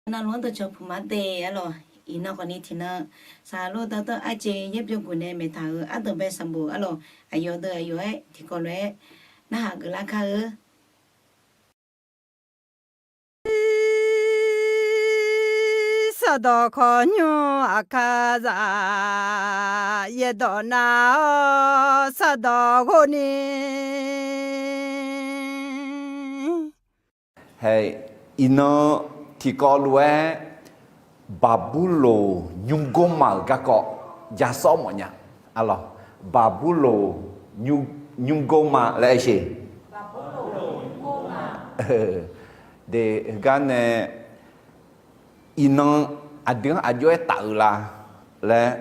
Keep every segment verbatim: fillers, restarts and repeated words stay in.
Navluf-anr dawqcawq puq ma de arlawq. Iqnan khawfni tiqnan, saqlor dawrdanr arjeq yaer byov guf nae maeqtaq-euq ardanq bae sanqbof arlawq, aqyawf deuq aqyawf-aer tiqkawv lof-aer narhaq geuflar kar-eu. Sardawq khawqnymr aqkaqzaq, yaerdawq nav-awr sardawq ghov ni. Hae, iqnan tiqkawv lof-aer Baqburloq nymrgor ma-euq garkawv ja sawr mawfnya. Arlawq, Baqburloq nymr, nymrgor ma laer aer sheq. De, heugar nae iqnan aqdui-anr aqjox-aer taf-eu la laer,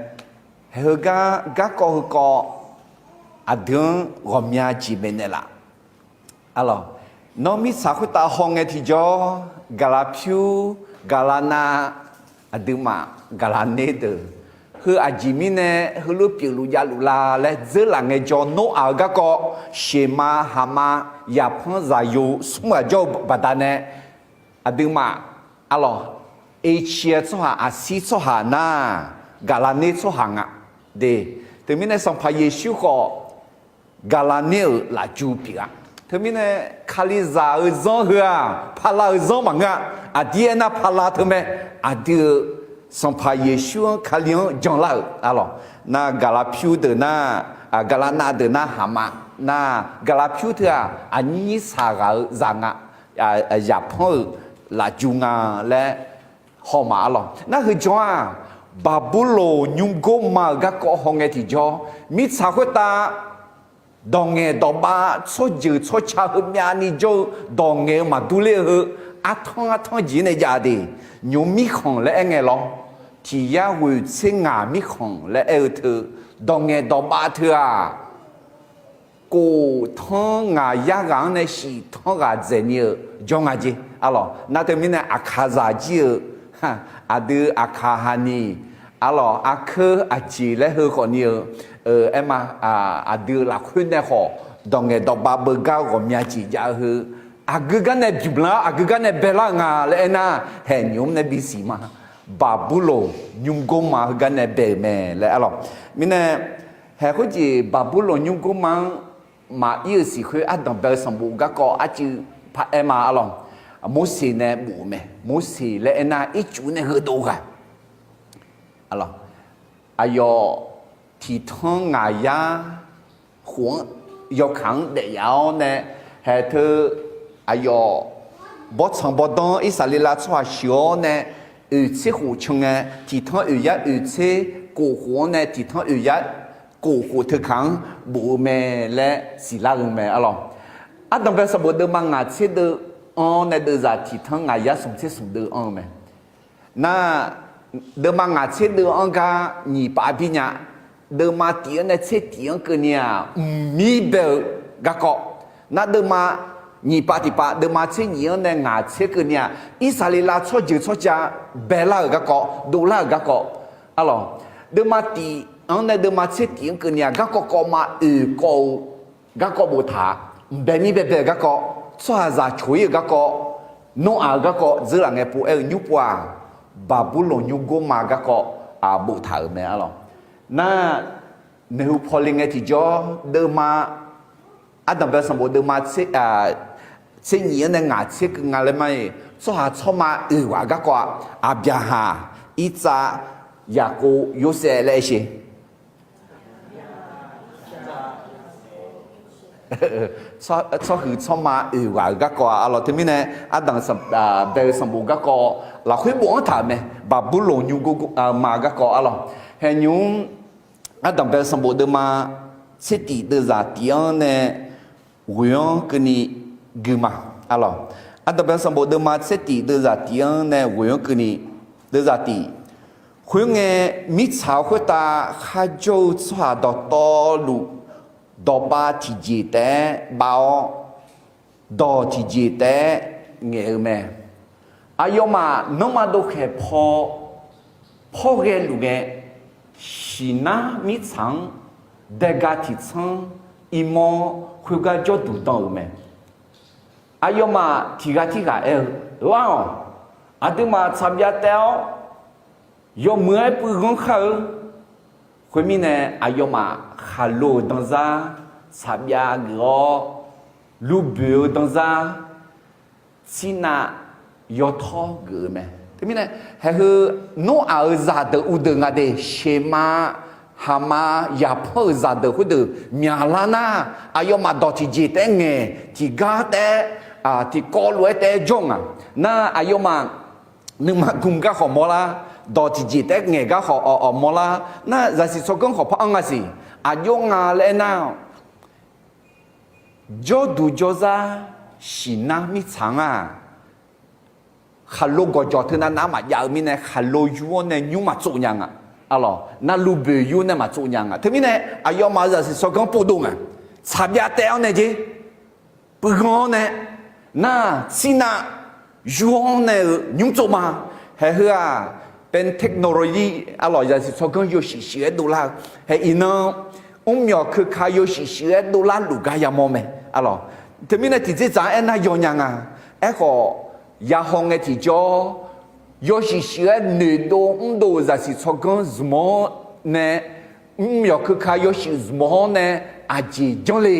heugar garkawv heukawv aqdui-anr ghawqmya jeq maeqnaeq laf. Arlawq, nawr mirtsaq khoertav hawngae tiqjawr, gaqlaq pyur, gaqlaq nav, aqduimaf gaqlaq ner deuq, heu aqjeq mirnae heulof pyeufluf javluf la laer dzeurlaf ngaejawr, Noraq-euq garkawv, sheqma haqma, yaqpanr zaqyo smr ghaq jawr-eu baqdanae, aqduimaf, arlawq, Asia tsawrhaq, Aqsir tsawrhaq nar, gaqlaq ner tsawrhaq nga. De, teumirnae Sanqpaq Yeqsur khawf, gaqlaq ner-euq lafju pyeuf-a. Teumirnae Kalizaq-euq zanr heu-aq, paqlav-euq zanr maqngeur-a. Aqdir aernar, paqlav teumae, aqdui-euq Sanqpaq Yeqsur-anr, Kali-anr janlar-euq arlawq. Nar gaqlaq pyur deuq nar, gaqlaq nav deuq nar haqma, nar gaqlaq pyur teu-aq, aqnyir nyir saq ghaq-eu zaq nga, yaqpanr-euq lafju nga laer hawma arlawq. Nar heujan-aq, Baqburloq nymrgor ma-euq garkawv hawngae tiqjawr, mirtsaq khoertav dawq ngaeq dawq bav, tsawrjeuq tsawrca heumyavni jawr-eu dawq ngaeq-eu maqdur ler-eu heu, artanr artanr jeq nae jav de. Nymq-mr mirkhanq laer aer ngae lawr, tiq yar ghoeq tser ngaq mirkhanq laer aer-eu teu, dawq ngaeq dawq bav teu-aq, kof tanr ngaq yar ghaq-anr nae shif tanr ghaq dzaeqni-eu jawr nga jeq arlawq. Nar teumirnae Aqkaqzaq jir-eu, aqdui Aqkaq haq ni, arlawq, arkeur aqjeq laer heu khawfni-eu, aerma, aqdui-eu lafkhoer nae khawf dawq ngaeq dawq bav beugar ghawqmya jeq jav-eu heu, aqgeu gar nae bymq lar, aqgeu gar nae baelar-eu nga laer aernar, haeq nymq-mr nae bisiq ma. Baqburloq nymrgor ma heugar nae bae-euq mae laer arlawq. Mirnae, haeq khoerjeq Baqburloq nymrgor ma-anr maqir-euq siq khoer ardanq bae-eu sanqbof garkawv arcuiv paraer ma arlawq. Morseq nae bof-eu mae. Morseq laer aernar, ircuf nae heudov ghaq. Aqlawq, aqyawf tiq tanr ngaq yar khof-anr, yawkaq-anr daef yaf-awr nae, haeq teu aqyawf bawrtsanq bawrdanr Irsaqleqlav tsawrhaq sheuq-awr nae, oeq tser khof can ngae, tiq tanr oeq yar oeq tser kof khof-anr nae tiq tanr oeq yar kof khof teu kaq-anr bof-eu mae laer siqlar-eu mae arlawq. Ardanq bae sanqbof deuvma ngaq tser deuv-anr nae deuvzaq tiq tanr ngaq yar smq tser smq deuv anr-eu mae. Nar, deuvma ngaq tser deuv-anr gar nyiq pav bi nya. Deuvma tiq-anr nae tser tiq-anr keuvni-aq, mqmir bae-eu garkawv. Nar deuvma nyiq pav tiq pav, deuvma tser nyiq-anr nae ngaq tser keuvni-aq, Irsaqleqlav tsawrjeuq tsawrca baelar-euq garkawv, dovlar-euq garkawv. Arlawq, deuvma tiq-anr nae deuvma tser tiq-anr keuvni-aq, garkawv kawv ma oeq kawv-eu garkawv boftaq-a. Mqbae mir baebae-eu garkawv, tsawrhaqzaq coq-ir-euq garkawv, Noraq-euq garkawv dzeurlaf ngae pov-aer-eu nymr pov-aq, Baqburloq nymrgor ma garkawv boftaq-euq mae arlawq. Nar, maeqhu pawle ngae tiqjawr deuvma, ardanq bae sanqbof deuvma tser, tser nyiq-anr nae ngaq tser keuv nga laer ma-iq, tsawrhaq tsawrma oeq ghaq garkawv-aq, Aqbyaqhaq, Irtsav, Yaqkov, Yorsaev laer aer sher. Tsawrhuiq tsawrma oeq ghaq-euq garkawv-aq arlawq, teumirnae ardanq bae-eu sanqbof garkawv lafkhoer bofanr taq-euq mae. Baqburloq nymrgor ma garkawv arlawq. Haeqnymr ardanq bae-eu sanqbof deuvma tser tif deuvzaq tif-anr nae ghoeq-anr keuvni gui ma arlawq. Ardanq bae-eu sanqbof deuvma tser tif deuvzaq tif-anr nae ghoeq-anr keuvni deuvzaq tif. Khoerngae, mirtsaq khoertav kharjawr-eu tsawrhaq dawqtawvluf, dawqbav tiqjeq taef-aer bav-awr, dawq tiqjeq taef-aer ngaeq-eu mae. Aqyawfmaf nanrma dovkhaeq paw, pawr ghae luf ngae, siqnar mirtsaq-anr daega tiqtsanr irmawr khoergar jawrduq dan-euq mae. Aqyawfmaf tiqghaq tirghaq aer-eu, Lar-awq, Aqduimaf tsaqbyav taev-awr yawmuiq-aer puiv ghanr khar-eu, khoermirnae aqyawfmaf khaqlo-euq danzar tsaqbyav geuf-awr, luvboeq-eu danzar tsirnav yawtawr geuf-eu mae. Teumirnae, haeqheu Noraq-euq zaqdeuq uvdeuq nga de, Seqmav, Haqmav, Yaqpanr-euq zaqdeuq khoerdeuq myaqlar nar, aqyawfmaf dawq tiqjeq taef-aer ngaeq, tiqgar taef-aer, tiqkawv lof-aer taef-aer jawr nga. Nar aqyawfmaf nuima gmq gar khawf mawrlar, dawq tiqjeq taef-aer ngaeq gar khawf awq awq mawrlar. Nar zaqsiq tsawrganr khawf par-anr nga siq, aqjox nga laer aernar, jawrduq jawrzar siqnar mirtsaq-anr-aq, khaqlo gawqjawq teunav nav maqjav-eu mirnae, khaqlo yur-awr nae nymr maqtsov nya nga. Arlawq, navluf boeq yur nae maqtsov nya nga. Teumirnae, aqyawfmaf-euq zaqsiq tsawrganr povdov nga. Tsaqbyav taev-awr nae jer, puiv ghanr-awr nae, nar tsirnav yur-awr nae-euq nymr tsov ma. Haeqheu-aq, Pantechnology, arlawq, zaqsiq tsawrganr yawshuif shuif-aer dovlar-eu, haeq iqnan mrmyawq keuka yawshuif shuif-aer dovlar luf gar yamawr mae. Arlawq, teumirnae tiqdzerdzaq-anr aernar yawnya nga. Aerkhawf, yahaw ngae tiqjawr, yawshuif shuif-aer noeqdov mrdov-euq zaqsiq tsawrganr zmq-awr nae, mrmyawq keuka yawshuif zmq-awr nae aqjeq janr le.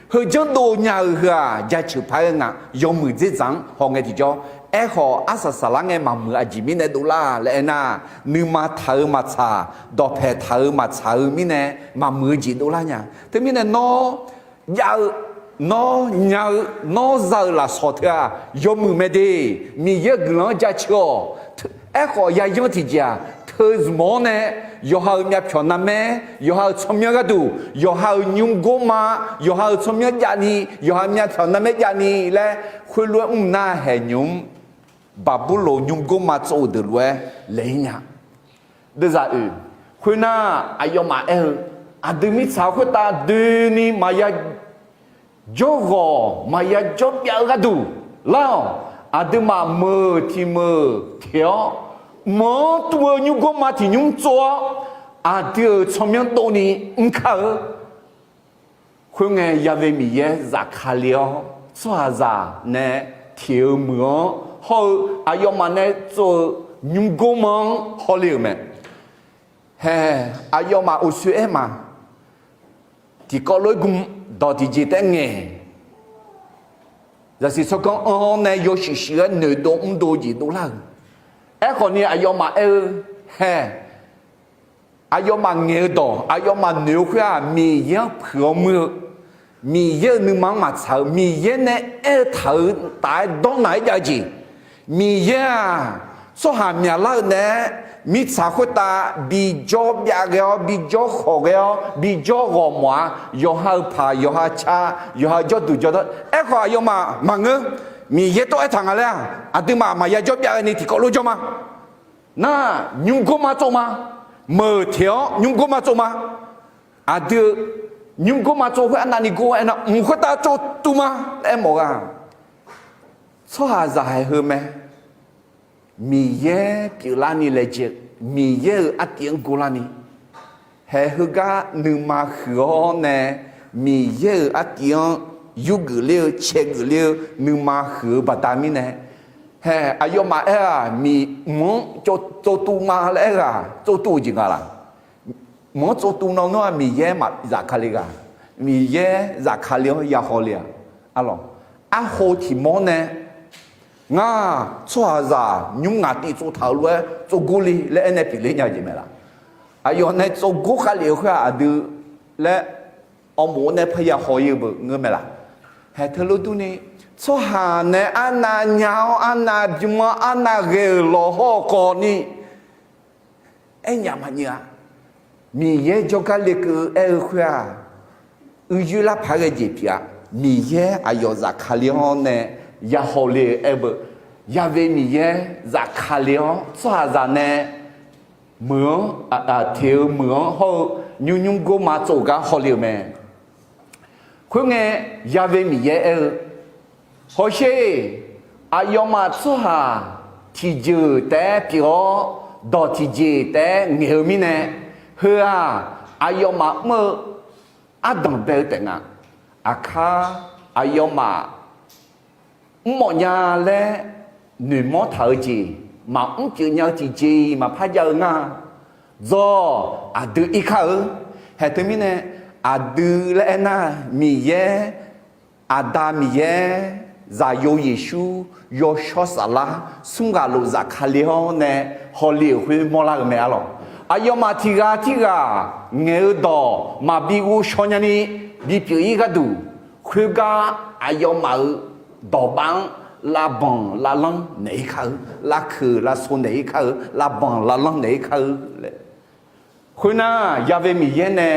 Heu janrdov nya-eu heu-aq, jaceuq paq-aer ngaq yawmuiq dzerdzaq-anr haw ngae tiqjawr. Aerkhawf, arsaq saqlar ngae maqmuiq aqjeq mirnae dovlar laer aernar, nuima taq-eu maqtsaq, dawqpaeq taq-eu maqtsaq-eu mirnae maqmuiq-eu jeq dovlar nya. Teumirnae nawr jav-eu, nawr nya-eu, nawr za-euq lafsawq teu-aq, yawmuiq mae de. Miqyaer-euq guiqlanq-anr jaceuq-awq. Aerkhawf, yayanr tiqjeq-aq, teu zmq-awr nae yawqha-euq myavpyawq narmaer, yawqha-euq tsawrmyanr gharduq, yawqha-euq nymr gor ma, yawqha-euq tsawrmyanr javni, yawqha myavpyawq narmaer javni laer khoerlof-aer mr nar haeq nymq-mr Baqburloq nymr gor ma tsov-eu deuq lof-aer laeq-ir nya. Deuvzaq oeq, khoernar, aqyawfmaf aer-eu, aqdui mirtsaq khoertav doeni maqya jawrghawq maqya jawrbyav-eu gharduq lar-awq. Aqduimaf meuq tiq meuq teq-awr, meuq-anr tuv-eu nymr gor ma tiq nymr tsov-awr, aqdui-euq tsawrmyanr dovni mr kar-eu. Khoerngae, Ya'we Miqyaer zafkale-awr, tsawrhaqzaq nae teq-eu meuq-anr hawr-eu aqyawfmaf nae tsov-eu nymr gor ma-anr hawle-euq mae. Hae, aqyawfmaf uqshoe aer ma. Tiqkawv lof-aer gm, dawq tiqjeq taef-aer ngaeq, zaqsiq tsawrganr anr-awr nae yawshuif shuif-aer noeqdov mrdov jeq dovlar-euq. Aerkhawfni aqyawfmaf aer-eu, hae, aqyawfmaf ngaeq-eu dawq, aqyawfmaf noeq-eu khoer-aq, Miqyaer-anr puiq-awr muir-eu, Miqyaer-euq nuima-anr maqtsaq-eu, Miqyaer nae aer-eu taq-eu taf-aer dawrnaq-aer jav-eu jeq. Miqyaer-aq, tsawrhaq myaqlar-eu naeq-aer, mirtsaq khoertav bijawr byav ghae-awr, bijawr khawq ghae-awr, bijawr ghawq mawf-a. Yawqha-euq paq, yawqha ca, yawqha jawrduq jawrdawr. Aerkhawf aqyawfmaf maqngeur. Miqyaer tov aertaq nga laer-aq, aqduimaf maqya jawr byav ghaeni tiqkawv lof jawr ma. Nar, nymr gor ma tsov ma. Meuq teq-awr nymr gor ma tsov ma. Aqdui-eu nymr gor ma tsov khoer arnavni gor aernar, mq khoertav tsov tuv ma laer aermawf-eu-aq, tsawrhaqzaq haeq heu mae. Miqyaer pyeuflarni laejae-eu, Miqyaer-euq artiv-anr gorlarni, haeq heugar nuima huiq-awr nae, Miqyaer-euq artiv-anr yurgeuf ler-eu, caegeuf ler-eu, nuima huiq-eu baqda mirnae, hae, aqyawfmaf aer-aq, mq-anr tsov tuv ma laer aer-aq, tsov tuv-eu jeq nga laq? Mq-anr tsov tuv nan nawr-aq, Miqyaer maqzafkale ghaq? Miqyaer zafkale-anr yahaw le-aq? Arlawq, arho tiq mawr nae, ngar tsawrhaqzaq nymr ngaq tiv tsov taq-euq lof-aer tsov gor le laer aernae pyeufler nya-eu jeq mae laq? Aqyawf nae tsov gor khavlef-eu khoer-aq aqdui laer awrmof-anr nae parya haw-ir-eu beu ngeur mae laq? Haeq teulof durni, tsawrhaq nae arnav nya-awr arnav bym-anr arnav ghae-euq lawq hawr-eu khawfni, aernyaf maqnyeuv-a. Miqyaer jawrgar lekeuv-eu aer-eu khoer-aq, uicuiv lar paq-aer ghae jeq pyeuf-a. Miqyaer aqyawf zafkale-anr nae yahaw le-eu aer-eu beu, Ya'we Miqyaer zafkale-awr tsawrhaqzaq nae meuq-anr, teq-eu meuq-anr hawr-eu nymr nymr gor ma tsov-eu gar hawle-euq mae. Khoerngae, Ya'we Miqyaer aer-eu, hawsher, aqyawfmaf tsawrhaq tiqjeuq taef-aer pyeuf-awr, dawq tiqjeq taef-aer ngaeq-eu mirnae, heu-aq, aqyawfmaf mr-eu ardanq bae-eu taef nga. Aqkar aqyawfmaf mrmawf nya laer noeqmawr taq-eu jeq, maqmr pyeuf nya-eu tiqjeq-iq maqpar jav-eu nga. Dzawr, aqdui ir kar-eu. Haeq teumirnae, aqdui laer aernar, Miqyaer, Aqda Miqyaer, Zaqyo Yeqsur, Yawshawr Saflar, smr ghaq lof zafkale-awr nae hawle-euq khoer mawrlar-eu mae arlawq. Aqyawfmaf tiq ghaq tirghaq ngaeq-eu dawq maqbi ghovshaw nyani bipyeuf-ir gharduq, khoergar aqyawfmaf-euq dawqbav-anr lavbanq lavlanr naeq-ir kar-eu, lavkeuq lavso naeq-ir kar-eu, lavbanq lavlanr naeq-ir kar-eu laer. Khoernar, Ya've Miqyaer nae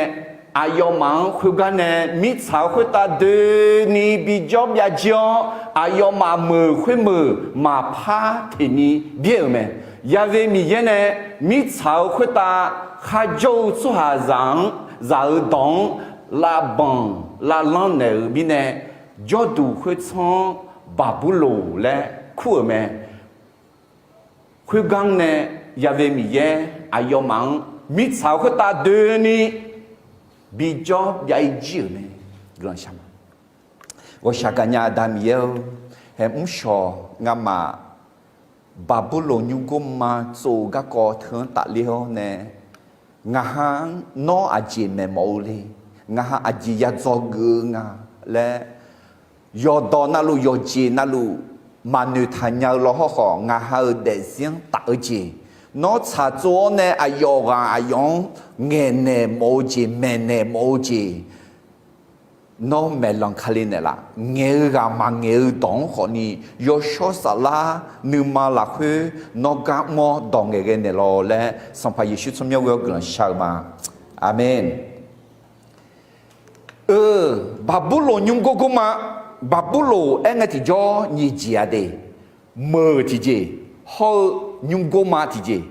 aqyawfmaf-anr khoergar nae mirtsaq-eu khoertav doeni bijawr byav jir-awr, aqyawfmaf meuq khoermeuq maqpar teqni byaer-euq mae. Ya've Miqyaer nae mirtsaq-eu khoertav kharjawr-eu tsawrhaqzaq-anr zaq-eu dawq-anr lavbanq lavlanr naeq-euq mirnae, jawrduq khoertsanr-anr Baqburloq laer kur-euq mae. Khoergar nae Ya've Miqyaer aqyawfmaf-anr mirtsaq-eu khoertav doeni bijawr byav-ir jir-euq mae. Guiqlanq shar ma. Ghawqshaq gaqnya Aqda Miqyaer-or, haeq mrshawq ngamaf Baqburloq nymrgor ma tsov-eu garkawv teu-anr tafler-awr nae, ngaq ha-anr nawr aqjeq maeqmawf-eu le, ngaq ha aqjeq yadzaw geuf-eu nga laer, yawqdawq navluf yawqjeq navluf maqnoeq taqnya-eu lawr hawrkhawf, ngaq ha-euq daefzir-anr taf-eu jeq, nawr tsaqtsov-awr nae aqyawf ghaq aqyawf-anr ngaeqnaeq mawf-eu jeq, maeqnaeq mawf-eu jeq, nawr maeqlanq kale naeqlaf. Ngaeq-eu ghaq maqngaeq-eu dawq-anr khawfni, Yawshawr Saflar nuima lafkhoer nawr gar mr-awr dawq ngaeqghae naeqlawq laer, Sanqpaq Yeqsur tsawrmyanr ghoe-awr guiqlanq shar-eu ma. Aqmeq. Eu, Baqburloq nymrgor gor ma. Baqburloq aer ngae tiqjawr nyiq jeq-a de. Meuq tiqjeq, hawr-eu nymrgor ma tiqjeq,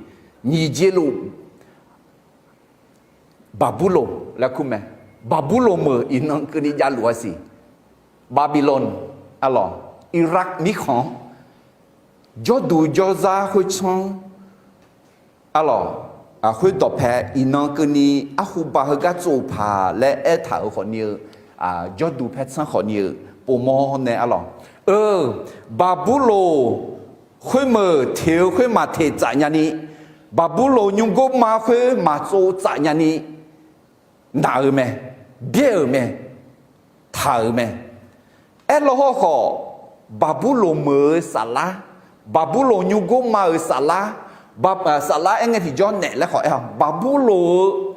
nyiq jeq luf Baqburloq laer kur mae. Baqburloq meuq iqnan keuvni javluf-a siq. Babilon, arlawq, Iraq mirkhanq-anr jawrduq jawrzar khoertsanr, arlawq, khoer dawqpae iqnan keuvni arhuba heugar tsov-eu paq laer aertaq-euq khawfni-eu, jawrduq paertsanr khawfni-eu povmawr nae arlawq. Eu, Baqburloq khoermeuq teq-eu khoer maqteq tsaf nyani, Baqburloq nymrgor ma khoer maqtsov tsaf nyani, naq-eu mae, byaer-euq mae, taq-euq mae. Aerlaw hawrkhawf, Baqburloq meuq-eu saflar, Baqburloq nymrgor ma-euq saflar, saflar aer ngae tiqjawr naef laer khawf aer-awq. Baqburloq-eu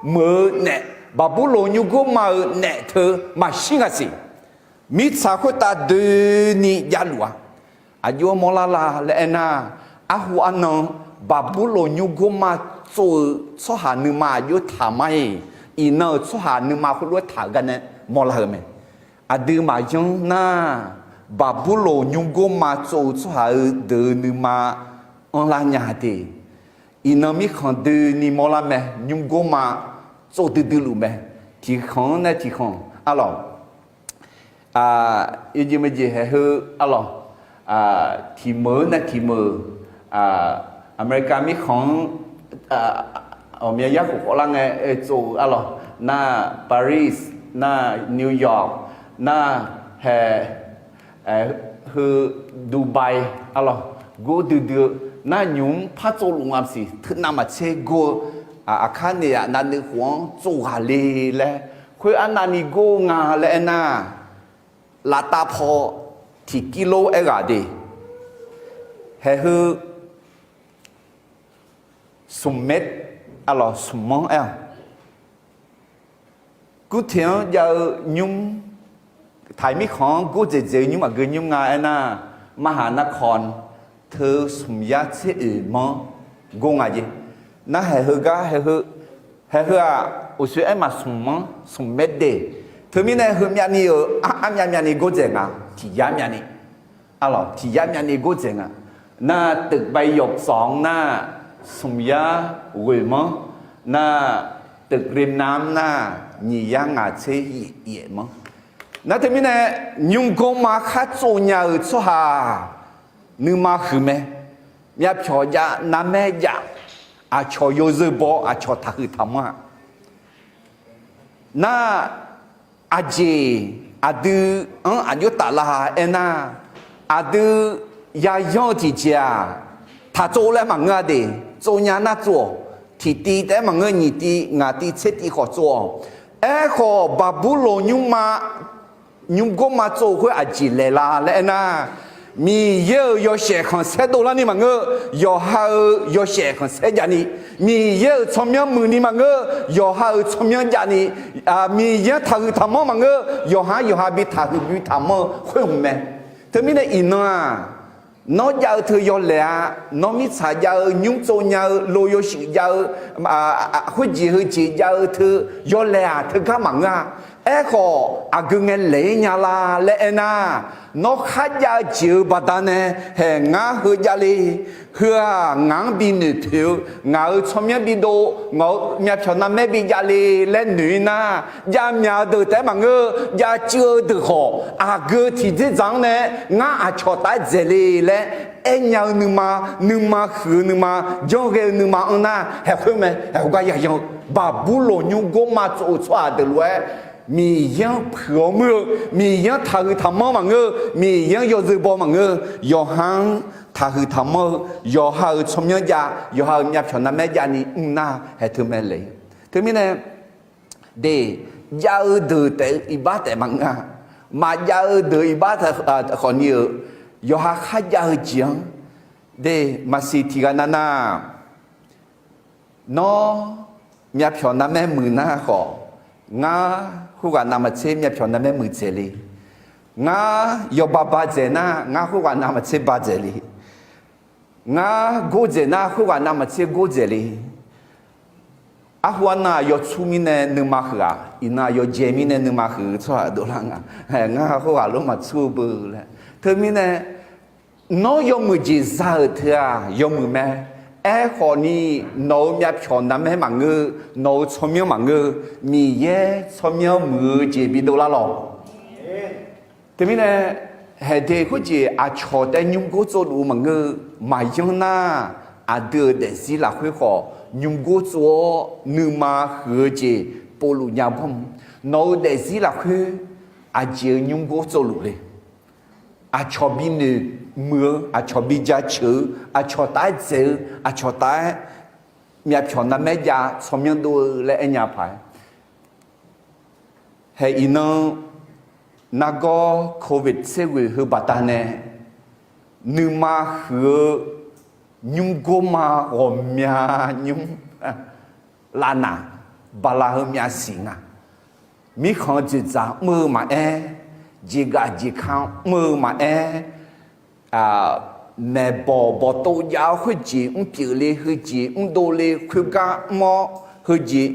meuq-eu naef, Baqburloq nymrgor ma-euq naef teu maqshir nga siq. Mirtsaq khoertav doeni javluf-a. Aqjox-aer mawrlar la laer aernar, arhu arnan Baqburloq nymrgor ma tsov-eu tsawrhaq nuima aqjox-aer taq ma-iq, iqnan-euq tsawrhaq nuima khoerlof-aer taq-euq gar nae mawrlar-euq mae. Aqdui maqyanr nar, Baqburloq nymrgor ma tsov-eu tsawrhaq-eu deuq-eu nuima anrlar nya de. Iqnan mirkhanq doeni mawrlar mae, nymrgor ma tsov duidui luf mae. Tiqkhanq-anr nae tiqkhanq arlawq, yawjeq meujeq haeq heu arlawq, tiqmeuq-anr nae tiqmeuq, America mirkhanq-anr ghawqmya yarkhof khawflar ngae tsov-eu arlawq, nar Paris, nar New York, nar haeq heu Dubai arlawq, gor duidui-eu nar nymq-mr par tsovluf nga siq. Teunav maqtser gor-eu aqkar naeq-aq navnuiv khof-anr tsov ghaq le laer, khoer arnavni gor-eu nga laer aernar, lavtav paw tiqkir lor aerghaq de. Haeq heu smq maer, arlawq, smq manr aer-awq. Gurteq-anr jav-eu nymr, taq mirkhanq-anr gordzaeq dzaeq-eu nymr aqgeu nymr nga aernar, มหานคร teu smq yar tser oeq manr gor nga jeq. Nar haeq heugar haeq heu, haeq heu-aq uqshoe aer maq smq manr smq maer de. Teumirnae heumyavni-euq armyav myavni gordzaeq nga. Tiq yar myavni, arlawq, tiq yar myavni gordzaeq nga. Nar ตึกใบหยก sawq-anr nar smq yar ghoeq manr, nar ตึกริมน้ำ nar nyiq yar ngaq tser yaef manr. Nar teumirnae nymrgor ma khar tsov nya-euq tsawrhaq nuima huiq mae. Myavpyawq jav, narmaer jav, aqcawq yawzeu baw, aqcawq taqhuiq taqmanr-a. Nar aqjeq aqdui-anr aqjox taflar aernar, aqdui yayanr-eu tiqjeq-aq, taqtsov laer maqngeur-a de. Tsov nya nar tsov-awq. Tiqtiv taef-aer maqngeur, nyiq tiv, ngaq tiv, tser tiv khawf tsov-awq. Aerkhawf, Baqburloq nymrma, nymrgor ma tsov-eu khoer aqjeq laeq la laer aernar, Miqyaer-euq yawshaef khanqsaer dovlarni maqngeur, yawqha-euq yawshaef khanqsaer javni, Miqyaer-euq tsawrmyanr muiqni maqngeur, yawqha-euq tsawrmyanr javni, Miqyaer-anr taqhuiq taqmanr maqngeur, yawqha-anr yawqha bi taqhuiq bi taqmanr-eu khoer hmq mae. Teumirnae iqnan-aq, nawr jav-eu teu yawlaeq-a. Nawr mirtsaq jav-eu, nymr tsov nya-eu, lo yawshuif jav-eu, khoerjeq heujeq jav-eu teu yawlaeq-aq, teugar maqngeur-a. Aerkhawf, aqgeu ngae laeq-ir nya la laer aernar, nawr kharjav-eu jeq-euq baqdanae, haeq ngar heu javle. Heu-aq, ngaq-anr bi noeqpoeq-eu, ngaq-euq tsawrmyanr bi dov, ngaq-euq myavpyawq narmaer bi javle laer noeq-ir nar, javmyaq-eu deuq taef-aer maqngeur, javcuiv-eu deuq khawf, aqgeu tiqdzerdzaq-anr nae ngar aqcawq taf-aer dzaeqle laer aernya-eu nuima, nuima huiq-eu nuima, janrghae-eu nuima-anr nar, haeq khoer mae. Haeq khoergar yayan-eu Baqburloq nymrgor ma tsov-eu tsawrhaq deuq lof-aer, Miqyaer-anr puiq-awr muir-eu, Miqyaer-anr taqhuiq taqmanr maqngeur-eu, Miqyaer-anr yawzeu baw maqngeur-eu, yawqha-anr taqhuiq taqmanr-eu, yawqha-euq tsawrmyanr jav, yawqha-euq myavpyawq narmaer javni mr nar, haeq teu mae le. Teumirnae, de, jav-eu deuq taef-eu iqbax taef maqngeur-a. Maqjav-eu deuq iqbax taef khawfni-euq, yawqha kharjav-eu jeq-anr, de, maqsiq tiqghaq navnav, nawr myavpyawq narmaer muiq nar khawf, ngar khoerghaq navmaqtser myavpyawq narmaer muiqdzaeq le. Ngar yawba badzaeq nar, ngar khoerghaq navmaqtser badzaeq le. Ngar gordzaeq nar, khoerghaq navmaqtser gordzaeq le. Arhu arnan-aq yawtsur mirnae nuima huiq-aq, iqnan-aq yawjae mirnae nuima huiq-eu tsawrhaq dovlar nga. Ngar khoerghaq lof maqtsur-eu beu laer. Teumirnae, nawr yawmuiq jeq za-euq teu-aq yawmuiq mae. Aerkhawfni, nawq-euq myavpyawq narmaer maqngeur, nawq-euq tsawrmyanr maqngeur, Miqyaer tsawrmyanr muiq-eu jeq bidov lar lawq. Teumirnae, haeqde khoerjeq aqcawq taef nymrgor tsovluf-eu maqngeur, maqyanr nar, aqdui-euq daefzir lafkhoer khawf nymrgor tsov-awr nuima huiq-eu jeq povluf nya bawr. Nawq-euq daefzir lafkhoer aqjeq-eu nymrgor tsovluf le. Aqcawq bi noeqmuiq-eu, aqcawq bi jaceuq-eu, aqcawq taf-aer dzaeq-eu, aqcawq taf-aer myavpyawq narmaer jav tsawrmyanr dov-eu laer aernya paq-aer, hae iqnan nargawr Covid tser ghoeq heu baqdanae nuima huiq-eu nymrgor ma ghawqmya nymr lavnaq bala heu myavsiq nga. Mirkhanq dzoeqdzaq mr-eu maqaer, jeqgaf jeqka mr-eu maqaer, maeqbawq bawqtov jav-awr khoerjeq mrpyeuf le, heujeq mrdov le, khoergar mr-awr heujeq,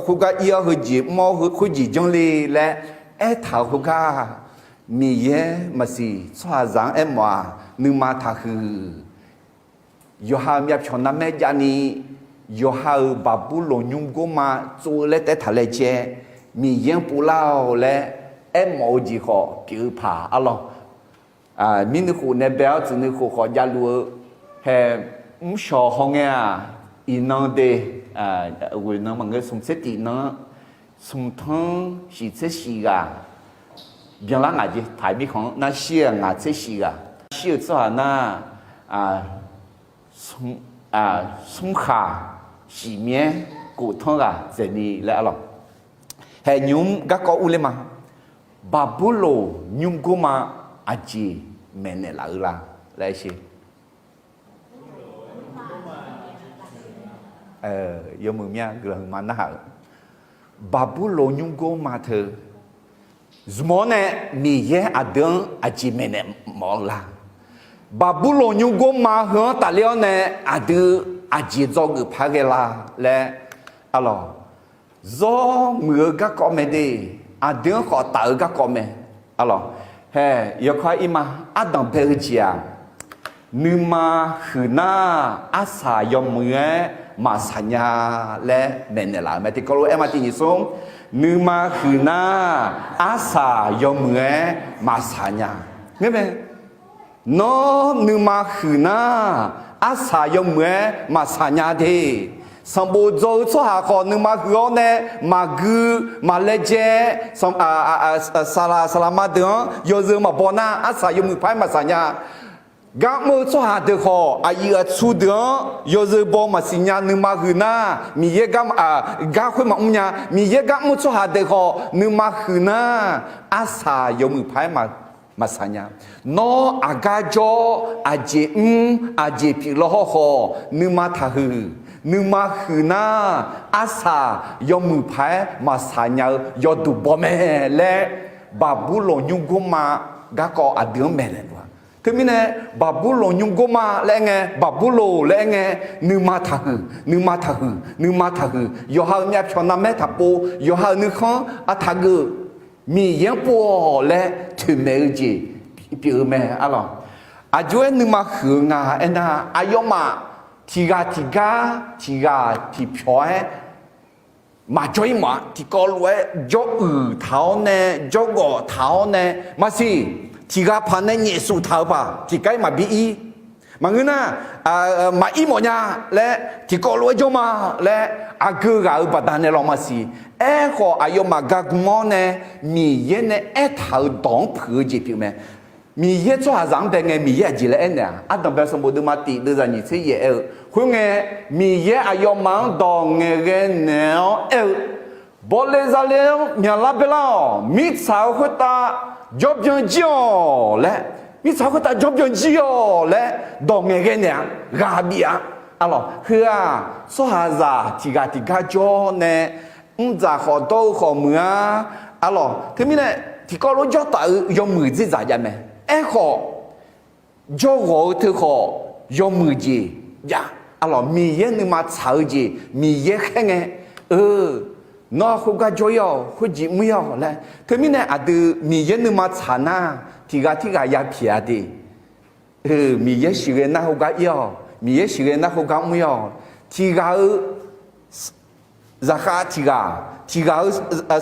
khoergar ir-awr heujeq mr-awr khoerjeq janr le laer aertaq-euq khoergar, Miqyaer maqsiq tsawrhaqzaq-anr aermawf-aq, nuima taqhuiq. Yawqha-euq myavpyawq narmaer javni, yawqha-euq Baqburloq nymrgor ma tsov-eu laer taef-aer taq laejae, Miqyaer-anr povlar-awq laer aermawf-eu jeq khawf pyeuf-eu paq arlawr. Mirnuikhof nae bae-awr tsuif nuikhof khawf javluf-eu, hae mrshawq hawngae-aq, iqnan de, ghoeq nan maqngeur, smq tser tiq nan-anr, smq tanr shiq tser shiq ghaq byanlar ngaq jeq, paq-iq mirkhanq-anr nar shir-aq ngaq tser shiq ghaq, shir-euq tsawrhaq nar, smr khaq shiq myaer kof tanr ghaq dzaeqni laer arlawr. Hae nymr garkawv urler ma. Baqburloq nymrgor ma aqjeq maeqnaeq laf-eu la laer sher. Yawmuiq mya guiqlanq huiqma narhaq-euq Baqburloq nymrgor ma teu zmq-awr nae Miqyaer aqdui-anr aqjeq maeqnaeq mawf-eu la? Baqburloq nymrgor ma heu-anr tafler-awr nae aqdui aqjeq dzawgeuf paq-aer ghae la laer arlawr. Zawr muiq-eu garkawv mae de, aqdui-anr khawf taf-eu garkawv mae. Arlawr, hae yawkawr-aer ir ma. Ardanq bae-eu jeq-aq, nuima huiq nar, arsaq yawmuiq-aer maqsaq nya laer maeqnaeq laf-euq mae. Tiqkawv lof-aer ma tiq nyiq smr, nuima huiq nar, arsaq yawmuiq-aer maqsaq nya. Ngeurmae. Nawr nuima huiq nar, arsaq yawmuiq-aer maqsaq nya de. Sanqbof dzaw-eu tsawrhaq khawf nuima huiq-awr nae maqgui maqlaejae, saqlaq saqlaqma deuq-anr yawzeu maqbaw nar, arsaq yawmuiq paq-aer maqsaq nya. Gar mr-eu tsawrhaq deuq khawf, aqyuif aqtsu deuq-anr yawzeu baw maqsiq nya nuima huiq nar, Miqyaer gar, aq, gar khoer maqmr nya. Miqyaer gar mr-eu tsawrhaq deuq khawf nuima huiq nar, arsaq yawmuiq paq-aer maqsaq nya. Nawr aqgar jawr, aqjeq mr, aqjeq pyeuf law hawrkhawf, nuima taqhuiq. Nuima huiq nar, arsaq yawmuiq paq-aer maqsaq nya-eu yawduq baw mae laer, Baqburlawq nymrgmrma garkawv aqdui-anr maeqnaeq luf-a. Teumirnae, Baqburlawq nymrgmrma laer aer ngae, Baqburlawq laer aer ngae, nuima taqhuiq, nuima taqhuiq, nuima taqhuiq. Yawqha-euq myavpyawq narmaer taqpov, yawqha-euq nuikhanr artaq geuf, Miqyaer-anr pov-awq laer toeqmaeq-eu jeq pyeuf-eu mae arlawq. Aqjox-aer nuima huiq-eu nga aernar, aqyawfmaf tiqghaq tiqgar, tiqghaq tiqpyawq-aer maqjawr-ir mawf-a. Tiqkawv lof-aer jawr uiq taq-awr nae, jawrgawf taq-awr nae, maqsiq, tiqghaq paq nae nyaefsuf taq-eu paq tiqkar-ir maqbi ir. Maqngeur nar, maqir mawf nya laer, tiqkawv lof-aer jawr ma laer, aqgeu ghaq-euq baqdanae lawq maqsiq. Aerkhawf, aqyawfmaf gar gm-awr nae, Miqyaer nae aertaq-euq dawq-anr puiq-eu jeq pyeuf mae. Miqyaer tsawrhaqzaq-anr bae ngae, Miqyaer aqjeq laer aernaeq-aq, Ardanqbae sanqbof deuvma tif deuvzaq nyiq tser yaef aer-eu khoer ngae, Miqyaer aqyawfmaf-anr dawq ngaeqghae naeq-awr aer-eu, Bawle zale-anr myaqlar baelar-awq. Mirtsaq-eu khoertav jawrbyan jir-awq laer, mirtsaq khoertav jawrbyan jir-awq laer dawq ngaeqghae naeq-a. Ghaq bif-a. Arlawq, heu-aq, tsawrhaqzaq tiqghaq tiqgar jawr nae, mrdzaq khawf dawr-eu khawf muiq-a. Arlawq, teumirnae tiqkawv lof-aer jawr taf-eu yawmuiq dzerdzaq jav mae. Aerkhawf, jawrghawq-eu teu khawf yawmuiq jeq jav. Arlawq, Miqyaer nuima tsaq-eu jeq Miqyaer khaer ngae, eu, nawr khoergar jawr-ir-awq, khoerjeq mr-ir-awq laer. Teumirnae aqdui Miqyaer nuima tsaq nar, tiqghaq tirghaq ya pyaeq-a de. Eu, Miqyaer siqghae nar khoergar ir-awq, Miqyaer siqghae nar khoergar mr-ir-awq. Tiqghaq-eu zaqkhav tiqghaq, tiqghaq-eu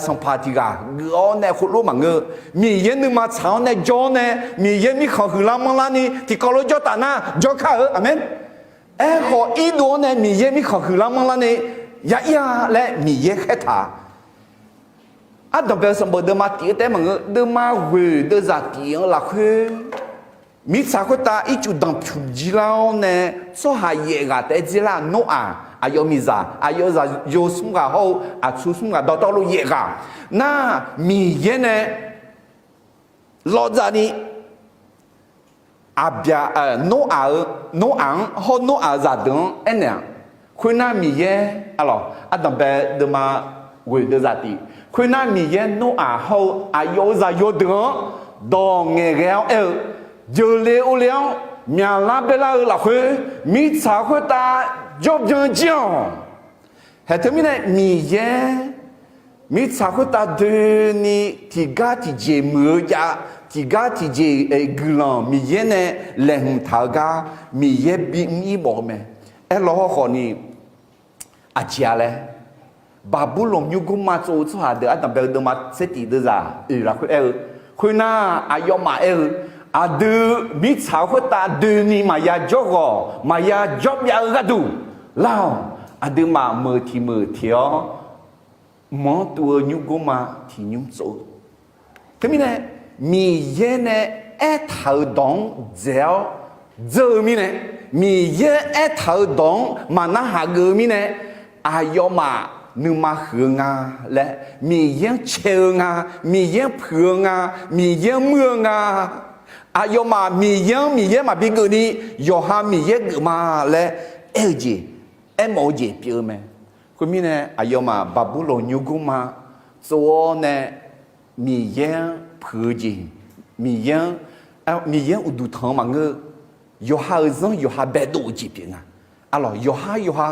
sanqpaq tiqghaq geuf-awr nae khoerlof maqngeur. Miqyaer nuima tsaq-awr nae jawr-awr nae, Miqyaer mirkhanq huiqlar manrlarni tiqkawv lof-aer jawr taf nar jawrkar-eu. Aqmeq. Aerkhawf, irdov-awr nae Miqyaer mirkhanq huiqlar manrlarni ya ir-a laer Miqyaer khaertaq. Ardanqbae sanqbof deuvma tif-eu taef-aer maqngeur, deuvma ghoeq deuvzaq tif-anr lafkhoer, mirtsaq khoertav ircuf danqpymq jir lar-awr nae, tsawrhaq yaef ghaq taef-aer dzer lar-aq, Noraq aqyawf miqzaq, aqyawf zaqyo smr ghaq hawr-eu aqtsu smr ghaq dawqtawvluf yaef ghaq nar, Miqyaer nae lawvdzavni, aqbyaq, Noraq-eu, Noraq-anr hawr Noraq-eu zaqdeuq-anr aernaeq-aq, khoernar Miqyaer, arlawq, ardanqbae deuvma ghoeq deuvzaq tif, khoernar Miqyaer Noraq hawr-eu aqyawf-euq zaqyo deuq-anr dawq ngaeqghae-awr aer-eu, jeuqle ovle-awr myaqlar baelar-eu lafkhoer, mirtsaq khoertav jawrbyan jir-awq. Haeq teumirnae Miqyaer mirtsaq khoertav doeni tiqgar tiqjeq muiq-eu jav, tiqgar tiqjeq guiqlanq Miqyaer nae laeqhmq taq-eu gar Miqyaer bimr-ir mawf-eu mae. Aerlaw hawrkhawf ni, aqjeq-a laer, Baqburlawq nymrgmrma tsov-eu tsawrhaq deuq ardanqbae-eu deuvma tser tif deuvzaq oeq lafkhoer aer-eu, khoernar aqyawfmaf aer-eu, aqdui mirtsaq-eu khoertav doeni maqya jawrghawq maqya jawrbyav-eu gharduq lar-awq. Aqduimaf meuq tiq meuq teq-awr mq-anr tuv-eu nymrgmrma tiq nymr tsov-eu Teumirnae, Miqyaer nae aertaq-euq dawq-anr dzaeq-awr dzeur-eu mirnae, Miqyaer aertaq-euq dawq-anr maqnarhaq geuf-eu mirnae, aqyawfmaf nuima huiq-eu nga laer, Miqyaer-anr cae-eu nga, Miqyaer-anr puiq-eu nga, Miqyaer-anr muir-eu nga, aqyawfmaf Miqyaer-anr Miqyaer maqbi geufni, yawqha Miqyaer geuf ma laer aer-eu jeq, aermawf-eu jeq pyeuf-eu mae. Khoermirnae, aqyawfmaf Baqburlawq nymrgmrma tsov-awr nae, Miqyaer-anr puiq-eu jeq, Miqyaer-anr, Miqyaer-anr uqduq tanq-eu maqngeur-eu, yawqha-euq zanr yawqha baedov-eu jeq pyeuf nga. Arlawq, yawqhar yawqha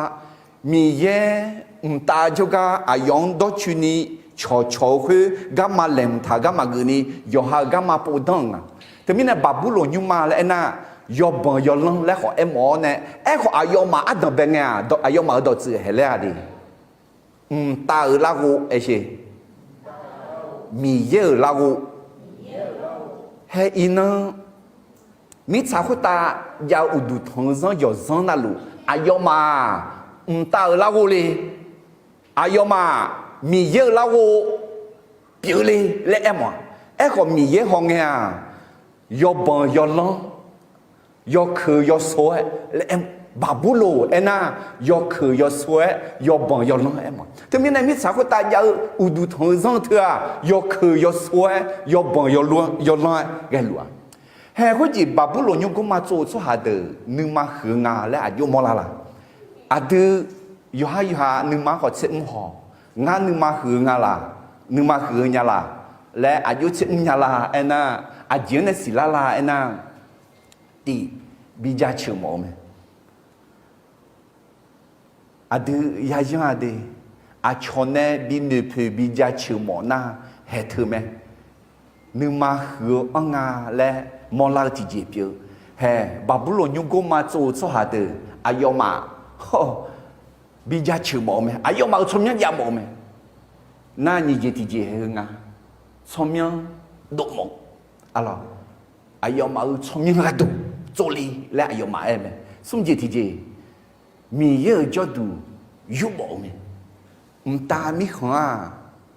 Miqyaer mqtav jawrgar aqyawf-anr dawrcoeni cawqcawq-eu khoer garma laeqhmq taq-eu garma geufni, yawqha-euq garma povdanr-euq nga. Teumirnae Baqburlawq nymrma laer aernar, yawbanq yawlanr laer khawf aermawf-awr nae, aerkhawf aqyawfmaf ardanqbae ngae-aq, aqyawfmaf-euq dawqtsuif haeq laer-a de. Mqtav-euq larghov aer sher. Miqyaer-euq larghov. Haer iqnan, mirtsaq khoertav jav-eu uqduq tanq-eu zanr yawqzanr navluf, aqyawfmaf-aq, mqtav-euq larghov le, aqyawfmaf Miqyaer-euq larghov pyeuf le laer aermawf-a. Aerkhawf, Miqyaer hawngae-aq, yawbanq yawlanr yawkeuq yawso-aer laer aer, Baqburloq aernar, yawkeuq yawso-aer yawbanq yawlanr-aer ma. Teumirnae mirtsaq khoertav jav-eu uqduq tanq-eu zanr teu-aq, yawkeuq yawso-aer yawbanq yawlanr-aer ghaeluf-a. Haeq khoerjeq Baqburloq nymrgmrma tsov-eu tsawrhaq deuq nuima huiq-eu nga laer aqjox mawrlar la? Aqdui yawqhar yawqha nuima khawf tser mr haw, ngar nuima huiq-eu nga laq, nuima huiq-eu nya laq laer aqjox tser mr nya la aernar, aqjeq-anr nae siqlar la aernar, tiq, bijaceuq mawf-eu mae. Aqdui yayanr-a de, aqcawq nae bi noeqpoeq bijaceuq mawf nar, haeq teu mae. Nuima huiq-eu anr nga laer mawrlar-eu tiqjeq pyeuf-eu. Haeq, Baqburloq nymrgmrma tsov-eu tsawrhaq deuq aqyawfmaf, hawr, bijaceuq mawf-eu mae. Aqyawfmaf-euq tsawrmyanr jav mawf-eu mae. Nar nyiq jeq tiqjeq haeq-eu nga. Tsawrmyanr dov mawf. Arlawq, aqyawfmaf-euq tsawrmyanr gharduq tsovle laer aqyawfmaf aer-eu mae. Smr jeq tiqjeq, Miqyaer-euq jawrduq yurmawf-eu mae. Mqtav mirkhanq-aq,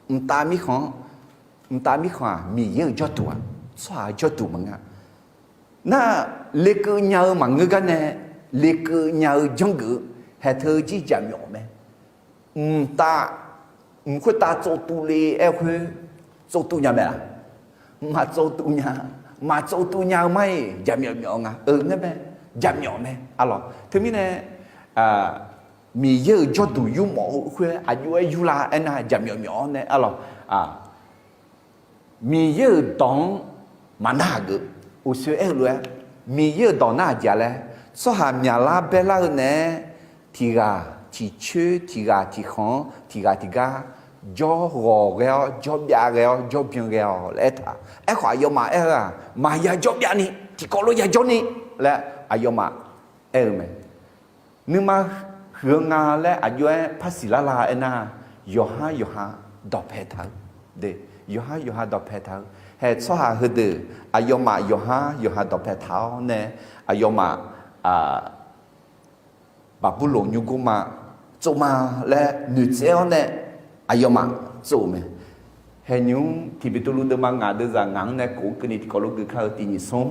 mqtav mirkhanq-anr, mqtav mirkhanq-aq, Miqyaer-euq jawrduq-aq, tsawrhaq-euq jawrduq maqngeur. Nar, lekeuv nya-eu maqngeur gar nae, lekeuv nya-eu janrgeuf-eu, haeq teu jir jaqmyawf mae. Mqtav, mq khoertav tsovtuv le-aer khoer, tsovtuv nya mae-aq? Maqtsovtuv nya, maqtsovtuv nya-eu mar-iq jaqmyawf myawf-eu nga. Aer mae, jaqmyawf mae. Arlawq, teumirnae, Miqyaer-euq jawrduq yurmawf-eu khoer aqjox-aer yurlar aernar, jaqmyawf myawf-awr nae, arlawq, Miqyaer-euq dawq-anr maqnar-aq geuf. Uqshoe aer-eu lof-aer, Miqyaer-euq dawq nar aqjeq-a laer, tsawrhaq myaqlar baerlar-eu naeq-aer, tiq ghaq tiq coer, tiq ghaq tiq khanq-anr, tiq ghaq tiq gar jawr ghawq ghae-awr, jawr byav ghae-awr, jawr byan ghae-awq laer aertaq. Aerkhawf, aqyawfmaf aer-eu-aq, maqya jawr byavni, tiqkawv lof ya jawrni laer aqyawfmaf aer-eu mae. Nuima huiq-eu nga laer aqjox-aer par siqlar la aernar, yawqhar yawqha dawqpae taq-eu, yawqhar yawqha dawqpae taq-eu. Haeq tsawrhaq heudeuq aqyawfmaf yawqhar yawqha dawqpae taq-awr nae, aqyawfmaf Baqburloq nymrgmrma tsov ma laer noeqtsaev-awr nae aqyawfmaf tsov-euq mae. Haeq nymq-mr tiq Beqtuvluv deuvma ngaq deuvzaq ngaq-anr nae kof-eu keuvni tiqkawv lof gui kar-eu tiq nyiq smr.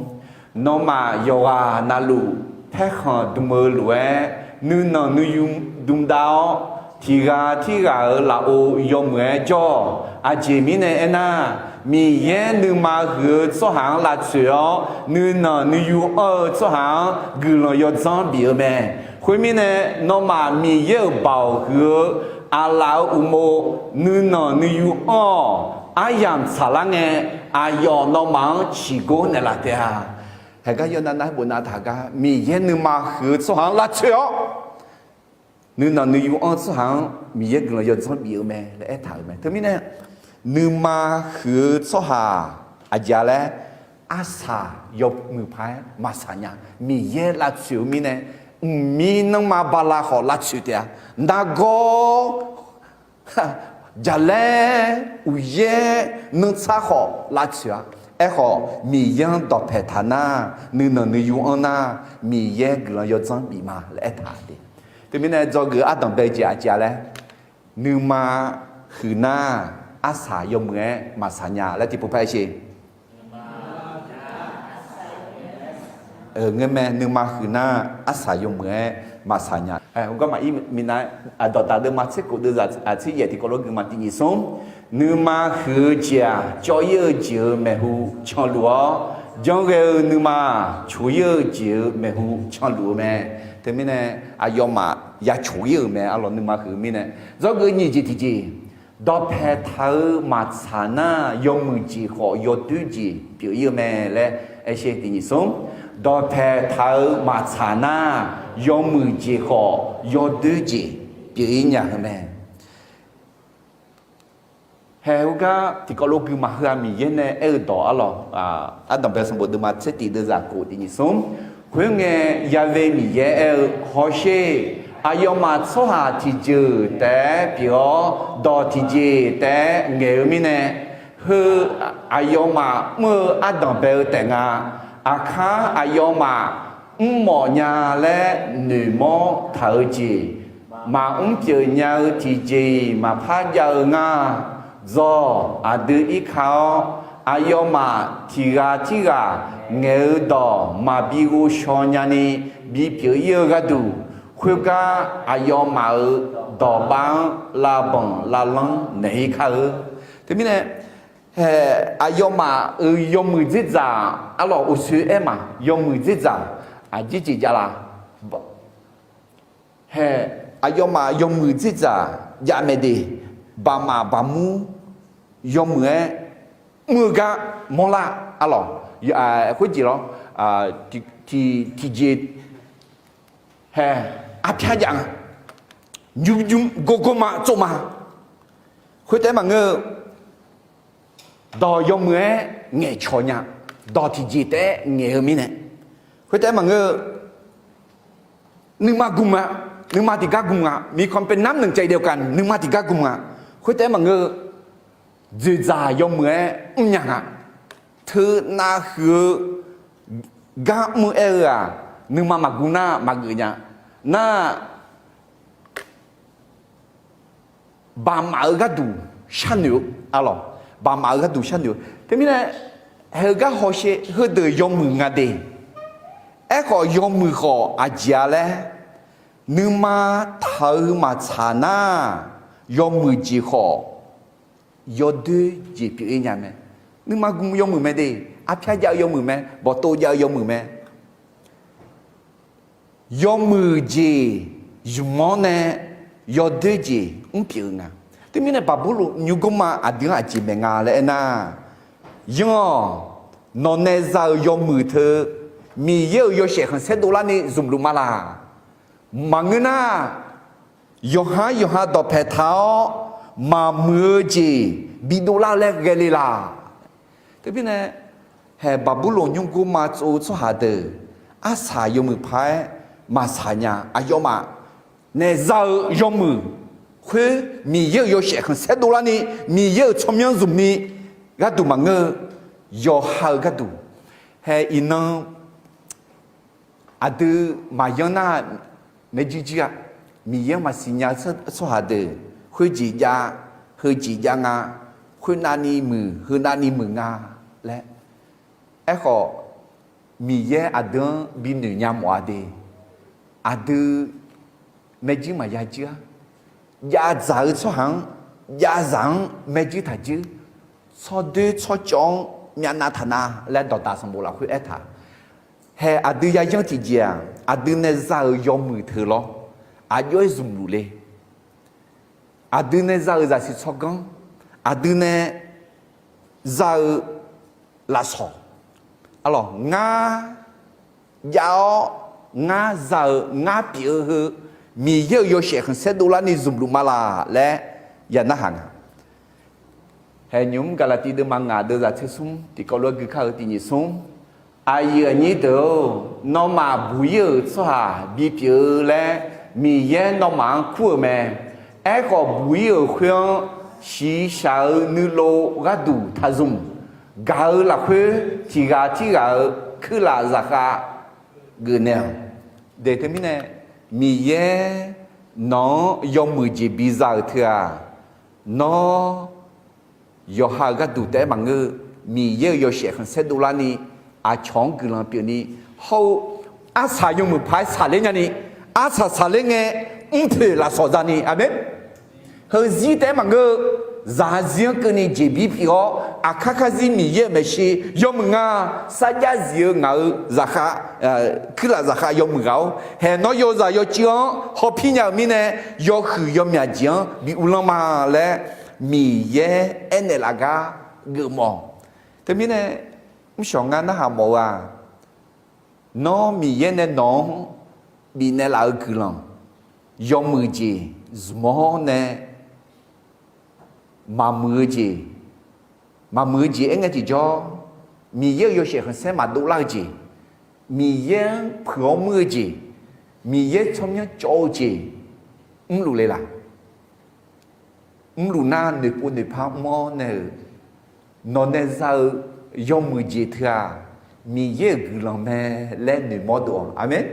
Nawmaf yawqghaq navluf paerkhanq dm-eu lof-aer, nuinanq nuiyu dm dav-awr, tiq ghaq tirghaq-euq lafov yawmuiq-aer jawr-awq. Aqjeq mirnae aernar, Miqyaer nuima huiq-eu tsawrhaq-anr lavtsoeq-awr, nuinanq nuiyu anr-eu tsawrhaq-anr guiqlanq yawdzanr bif-eu mae. Khoermirnae, nawmaf Miqyaer-euq baoq huiq-eu aqlaf-euq uqmov, nuinanq nuiyu anr-awq. Aryamq tsaqlar ngae, aqyawf nawmaf-anr ciqgor naeqlaf taef-a. Haeqgar yawnav nav-aer bof nav taq gar, Miqyaer nuima huiq-eu tsawrhaq-anr lavtsoeq-awr, nuinanq nuiyu anr-eu tsawrhaq-anr Miqyaer guiqlanq yawdzanr bif-eu mae laer aertaq-euq mae. Teumirnae, nuima huiq-eu tsawrhaq aqjeq-a laer, arsaq yawmuiq paq-aer maqsaq nya. Miqyaer lavtsoeq-eu mirnae, mqmir nanrma bala khawf lavtsoeq taef-a. Nargawr jaqlaer uqyaer nanrtsar khawf lavtsoeq-a. Aerkhawf, Miqyaer-anr dawqpae taq nar, nuinanq nuiyu anr nar, Miqyaer guiqlanq yawdzanr bif ma laer aertaq de. Teumirnae dzawgeuf ardanq bae-eu jeq aqjeq-a laer, nuima huiq nar, arsaq yawmuiq-aer maqsaq nya laer tiqpov par-aer sher. Ngeurmae, nuima huiq nar, arsaq yawmuiq-aer maqsaq nya. Heugar maqir minav-aer, aqdawqdaq deuvma tser kof deuvzaq aqtser yaef tiqkawv lof gui ma tiq nyiq smr. Nuima huiq-eu jeq-aq, cawv-ir-eu jeq-euq maeqhu canluf-awr, janr ghae-eu nuima-aq, coq-ir-eu jeq-euq maeqhu canluf-eu mae. Teumirnae, aqyawfmaf ya coq-ir-euq mae. Arlawq, nuima huiq-eu mirnae, dzawgeuf nyiq jeq tiqjeq, dawqpae taq-eu maqtsaq nar, yawmuiq jeq khawf yawdoer jeq pyeuf-ir-eu mae laer aer sher tiq nyiq smr. Dawqpae taq-eu maqtsaq nar, yawmuiq jeq khawf yawdoer jeq pyeuf-ir nya-eu mae. Haeq heugar tiqkawv lof gui maqheu-a, Miqyaer nae aer-eu dawq arlawq, ardanqbae sanqbof deuvma tser tiq deuvzaq kof tiq nyiq smr. Khoerngae, Ya've Miqyaer aer-eu, Hawsher, aqyawfmaf tsawrhaq tiqjeuq taef-aer pyeuf-awr, dawq tiqjeq taef-aer ngaeq-eu mirnae, heu aqyawfmaf mr-eu ardanqbae-eu taef nga. Aqkar aqyawfmaf mrmawf nya laer noeqmawr taq-eu jeq, maqmr pyeuf nya-eu tiqjeq-iq maqpar jav-eu ngar. Dzawq, aqdui irka-awr, aqyawfmaf tiq ghaq tirghaq ngaeq-eu dawq maqbi ghovshaw nyani bipyeuf ir-eu gharduq, khoergar aqyawfmaf-euq dawqbav-anr lavbanq lavlanr naeq-ir kar-eu. Teumirnae, aqyawfmaf-euq yawmuiq dzerdzaq arlawq uqsoer aer ma, yawmuiq dzerdzaq aqjeq jeq jav la. Hae, aqyawfmaf yawmuiq dzerdzaq jav mae de, baqmaf baqmur yawmuiq-aer mr-eu gar mawrlar arlawq. Khoerjeq lawr, tiqjeq hae, arpyar jav nga, nymr nymr gawr gawr ma tsov ma. Khoertaef maqngeur-eu, dawq yawmuiq-aer ngaeqcawq nya, dawq tiqjeq taef-aer ngaeq-eu mirnae. Khoertaef maqngeur-eu, nuima gm nga, nuima tiqgar gm nga, มีความเป็นน้ำหนึ่งใจเดียวกัน nuima tiqgar gm nga. Khoertaef maqngeur-eu, dzoeqdzaq yawmuiq-aer mrnya nga. Teunav huiq-eu gar mr-aer-eu-aq, nuima maqgm nar maqgeuf nya. Nar, baqmaf-eu gharduq sharnoeq-eu arlawq, baqmaf-eu gharduq sharnoeq-eu. Teumirnae, haeq-eu gar hawsher heudeuq yawmuiq nga de. Aerkhawf yawmuiq khawf aqjeq-a laer, nuima taq-eu maqtsaq nar, yawmuiq jeq khawf yawdoer jeq pyeuf-ir nya mae. Nuima gm yawmuiq mae de, arpyar jav-eu yawmuiq mae, bawqtov jav-eu yawmuiq mae. Yawmuiq jeq zmq-awr nae yawdoer jeq mrpyeuf-eu nga. Teumirnae Baqburloq nymrgmr-a aqdui-anr aqjeq maeq nga laer aernar, yanr-awq, nawq nae za-euq yawmuiq teu Miqyaer-euq yawshaef khanqsaer dovlarni zmqluf ma laq. Maqngeur nar, yawqha-anr yawqha dawqpae taq-awr maqmuiq-eu jeq bidovlar-eu laer ghae le laq. Teumirnae, hae Baqburloq nymrgmr-a tsov-eu tsawrhaq deuq, arsaq yawmuiq paq-aer maqsaq nya. Aqyawfmaf nae za-eu yawmuiq khoer Miqyaer-euq yawshaef khanqsaer dovlarni, Miqyaer-euq tsawrmyanr zmqni gharduq maqngeur-eu, yawqha-eu gharduq. Hae iqnan aqdui maqyanr nar maeqjir jir-a, Miqyaer-anr maqsiq nya-eu tsawrhaq deuq khoerjeq jav, heujeq jav nga, khoernavni muiq, heunavni muiq nga laer. Aerkhawf, Miqyaer aqdui-anr binoeq nya mawf-a de. Aqdui maeqjir maqya jir-a. Jav dzaq-eu tsawrhaq-anr, jav zaq-anr maeqjir taq jir. Tsawrdoer tsawrcawv-anr myavnav taq na laer dawqdaq sanqbof lafkhoer aertaq. Hae aqdui yayanr tiqjeq-aq, aqdui nae za-euq yawmuiq teu lawr, aqjox-aer zmqluf le. Aqdui nae za-euq zaqsiq tsawrganr, aqdui nae za-eu lafsawq, arlawq ngar jav-awr ngar za-eu ngar pyeuf-eu heu Miqyaer-euq yawshaef khanqsaer dovlarni zmqluf ma laq laer ya narhaq nga. Hae nymq-mr Gaqlaqtiv deuvma ngaq deuvzaq tser smr tiqkawv lof-aer gui kar-eu tiqnyif smr. Aqyuif aqnyir deuq-or, nawmaf buq-ir-euq tsawrhaq bipyeuf-eu laer Miqyaer nawmaf-anr kur-euq mae. Aerkhawf buq-ir-euq khoer-anr shiqshaq-eu nuilov gharduq taqzmq. Gaq-eu lafkhoer tiq ghaq tirghaq-euq kuirlaf zaqkhav geufnaeq-awq. Daeq teumirnae, Miqyaer nawq-anr yawmuiq jeq biza-euq teu-aq, nawr yawqha-euq gharduq taef-aer maqngeur-eu, Miqyaer-euq yawshaef khanqsaer dovlarni aqcawq-anr guiqlanq pyeufni, hawr-eu arsaq yawmuiq paq-aer saqler nyani, arsaq saqler ngae mrpoeq lafsawq zani, aqmeq. Heuzir taef-aer maqngeur-eu, zaqzir-anr keuvni jeqbir pyeuf-awr, aqkar karzir Miqyaer-euq maeqshi yawmuiq nga, sarjax zif-eu ngaq-euq zaqkhav, kuirlaf zaqkhav yawmuiq ghaq-or, hae nawr yawzaq yawcuiv-anr hawpir nya-euq mirnae, yawhuiq yawmyaq jeq-anr bi uvlanr ma laer Miqyaer aernaeq laf gar geufmawf. Teumirnae, mrshawq ngar narhaq mawf-eu-aq, nawr Miqyaer nae nawq-anr bifnaeq laf-eu guiqlanq, yawmuiq jeq zmq-awr nae maqmuiq-eu jeq, maqmuiq-eu jeq aer ngae tiqjawr, Miqyaer-euq yawshaef khanqsaer maqdov lar-eu jeq, Miqyaer-anr puiq-awr muir-eu jeq, Miqyaer tsawrmyanr cawv-eu jeq mrluf le laq. Mrluf nar noeqpov noeqpar mr-awr nae-euq, nawq nae za-eu yawmuiq jeq teu-aq, Miqyaer-euq guiqlanq mae laer noeqmawr dov-awq. Aqmeq.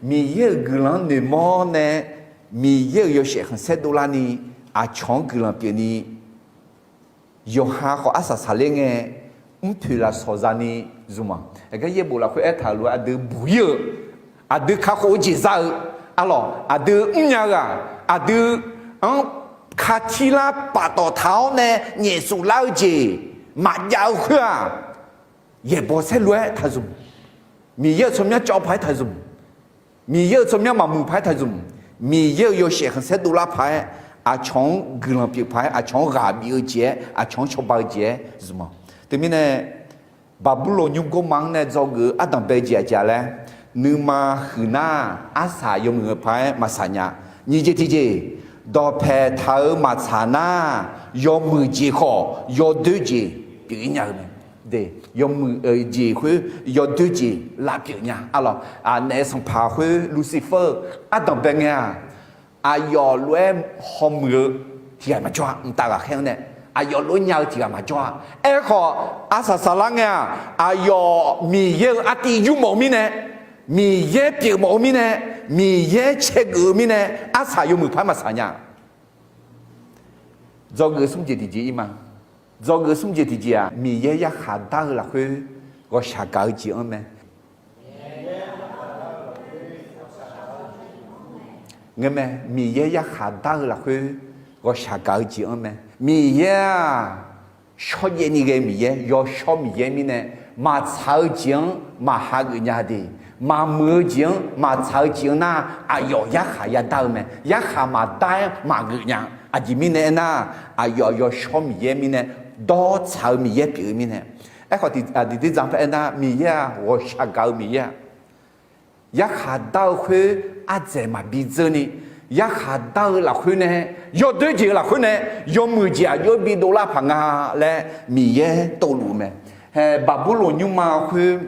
Miqyaer-euq guiqlanq-anr noeqmawr nae, Miqyaer-euq yawshaef khanqsaer dovlarni aqcawq-anr guiqlanq pyeufni, yawqha khawf arsaq saqler ngae, mrpoeq lafsawq zani Zmq-aq, aqgar yaerbof lafkhoer aertaq-euq lof-aer aqdui buq-ir-eu, aqdui kakhof-eu jeq za-eu, arlawq aqdui mrnya-eu-aq, aqdui-anr katir lar paftawf taq-awr nae nyaefsuf lar-eu jeq maqjav-eu khoer-aq, yaeqbawq saerlu-aer taqzmq. Miqyaer-euq tsawrmyanr cawv paq-aer taqzmq. Miqyaer-euq tsawrmyanr maqmuiq paq-aer taqzmq. Miqyaer-euq yawshaef khanqsaer dovlar paq-aer, aqcawq-anr guiqlanq pyeuf paq-aer, aqcawq-anr ghaq bif-eu jeq-aer, aqcawq-anr cawba-eu jeq-aer zmq-awq. Teumirnae, Baqburloq nymrgor ma-anr nae dzawgeuf-eu ardanqbae jeq aqjeq laer, nuima huiq nar, arsaq yawmuiq-eu paq-aer maqsaq nya. Nyiq jeq tiqjeq, dawqpaeq taq-euq maqtsaq nar, yawmuiq jeq khawf yawdoer jeq pyeuf-ir nya-eu mae. Yawmuiq jeq khoer yawdoer jeq lavpyeuf nya. Arlawq, naef sanqpaq khoer Lucifer ardanqbae ngae-aq, aqyawf lof-aer hawmuiq-eu tiq ghaq maqjawr-a. Mqtav ghaqkhaer-anr nae aqyawf lof-aer nya-eu tiq ghaq maqjawr-a. Aerkhawf, arsaq saqlar ngae-aq, aqyawf Miqyaer-euq artiv yurmawf-eu mirnae, Miqyaer pyeufmawf-eu mirnae, Miqyaer caergeuf-eu mirnae, arsaq yawmuiq paq-aer maqsaq nya. Dzawgeuf smr jeq tiqjeq-ir ma. Dzawgeuf smr jeq tiqjeq-aq, Miqyaer yarkhaq dar-eu lafkhoer ghawqshaq gaq-eu jeq-anr mae. Ngeurmae, Miqyaer yarkhaq dar-eu lafkhoer ghawqshaq gaq-eu jeq-anr mae. Miqyaer-aq, shawrjaev ni ghae Miqyaer, yawshawr Miqyaer mirnae, maqtsaq-eu jeq-anr maqhageuf nya de. Maqmuiq-eu jeq-anr, maqtsaq-eu jeq-anr nar, aqyawf yarkhaq yadar-eu mae. Yarkhaq maqdar-aer maqgeuf nya. Aqjeq mirnae aernar, aqyawf yawshawr Miqyaer mirnae, dawrtsaq-eu Miqyaer pyeuf-eu mirnae. Aerkhawf, tiqdui dzaq-anr par aernar, Miqyaer-aq, ghawqshaq gaq-eu Miqyaer-aq, yarkhaq dar-eu khoer ardzaeq maqbi dzeurni, yarkhaq dar-eu lafkhoer nae, yawdoer jeq-eu lafkhoer nae, yawmuiq jeq aqjox-aer bidov lar paq nga laer Miqyaer tovluf-eu mae. Hae, Baqburloq nymrma khoer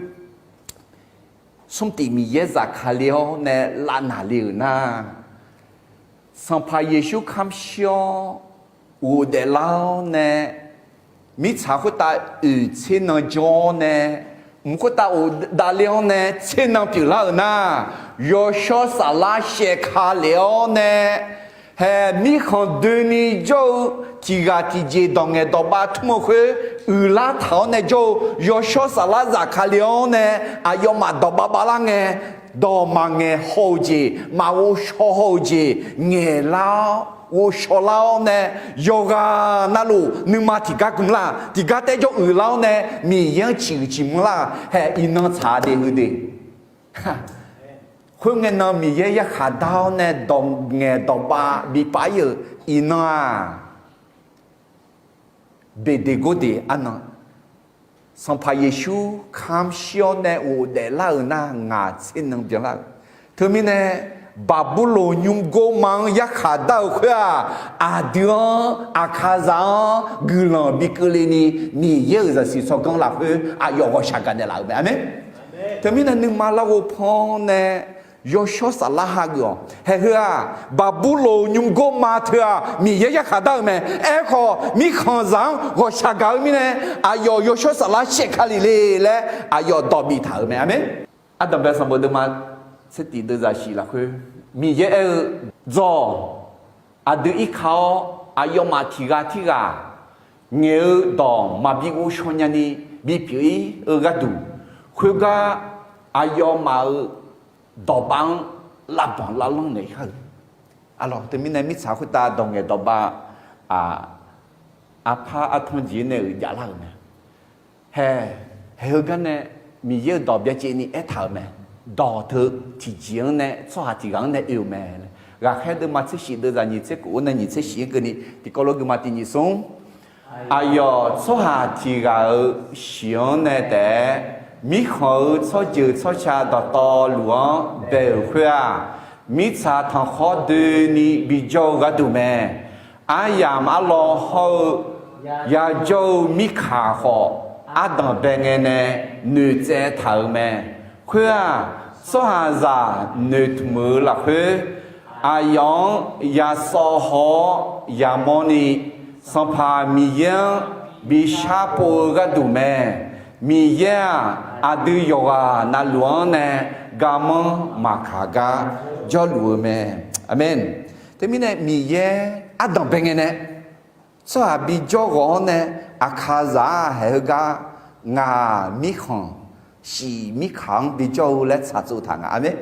smrtif Miqyaer zafkale-awr nae lavnaq le-euq nar, Sanqpaq Yeqsur kamr shir-awr ghofdaef lar-awr nae, mirtsaq khoertav oeq tser nan jawr-awr nae, mq khoertav ghofdaef le-awr nae tser nan pyeuflar-euq nar, yawshawr saflar shaevka lef-awr nae, hae, mirkhanq doeni jawr-eu tiq ghaq tiqjeq dawq ngaeq dawq bav tmr-eu khoer uiqlar taq-awr nae jawr-eu yawshawr saflar zafka le-awr nae, aqyawfmaf dawq bav bavlar ngae, dawq maqngaeq haw-eu jeq, maqghov shaw haw-eu jeq ngaeqlar-awr, ghovshaw lar-awr nae, yawqghaq navluf nuima tiqgar gmlar, tiqgar taer jawr uiqlar-awr nae, Miqyaer-anr ciqhuiq ciqmanr lar-aq, hae, iqnan tsaq de heu de. Khoerngae nan Miqyaer yarkhaq dar-awr nae dawq ngaeq dawq bav bipaf-ir-euq iqnan-aq, beqdeq gordeq arnan, Sanqpaq Yeqsur kamr shir-awr nae ghofdaef lar-euq nar, ngaq tser nan byanlar-euq. Teumirnae, Baqburloq nymrgor ma-anr yarkhaq dar-euq khoer-aq, aqdui-anr aqkaqzaq-anr guiqlanq bi keuvle ni, Miqyaer-euq zaqsiq tsawrganr lafkhoer aqyawf ghawqshaq gaq naeqlaf-euq mae. Aqmeq. Teumirnae nuima larghov pan-awr nae yawshawr saflar hageuf-awq. Haeheu-aq, Baqburloq nymrgor ma teu-aq, Miqyaer yarkhaq dar-eu mae. Aerkhawf, mirkhanqzaq-anr ghawqshaq gaq-eu mirnae, aqyawf yawshawr saflar shaevka lef le laer aqyawf dawq biftaq-euq mae. Aqmeq. Ardanqbae sanqbof deuvma tser tif deuvzaq shif lafkhoer, Miqyaer aer-eu, Dzawq, aqdui irka-awr aqyawfmaf tiq ghaq tirghaq ngaeq-eu dawq maqbi ghovshaw nyani bipyeuf-ir-eu gharduq, khoergar aqyawfmaf-euq dawqbav-anr lavbanq lavlanr naeq-ir kar-eu. Aqlawq, teumirnae mirtsaq khoertav dawq ngaeq dawqbav, aq, arpar artanr jeq-ir nae-euq javlar-euq mae. Hae, haeheu gar nae Miqyaer-euq dawq byacaevni aertaq-euq mae. Dawq teu tiqjeq-anr nae tsawrhaq tiq ghaq-anr nae oe-euq mae. Ghaqkhaer deuvma tser shif deuvzaq nyiq tser kof-anr nae nyiq tser shif-anr keuvni tiqkawv lof guiqma tiq nyiq smr. Aqyawf tsawrhaq tiq ghaq-euq shiq-anr nae taef-aer, mirkhanq-euq tsawrjeuq tsawrca dawqtawvluf-anr bae-euq khoer-aq, mirtsaq tanqkhawr doeni bijawr-eu gharduq mae. Aryamq arlawr hawr-eu yajawr-eu mirkaq khawf, ardanqbae ngae nae noeqtsaev taq-euq mae. Khoer-aq, tsawrhaqzaq noeqtmq-eu lafkhoer, aqyawf-anr yasawv haw-awr yamawrni, Sanqpaq Miqyaer-anr bi sharpov-eu gharduq mae. Miqyaer-aq, aqdui yawqghaq navluf-anr nae garmanr maqkaq gar jawrluf-eu mae. Aqmeq. Teumirnae Miqyaer ardanqbae ngae nae tsawrhaq bijawr ghawq-anr nae aqkaqzaq-aq haeheu gar ngaq mirkhanq shif mirkhanq-anr bijawr-eu laer tsaqtsov taq nga. Aqmeq.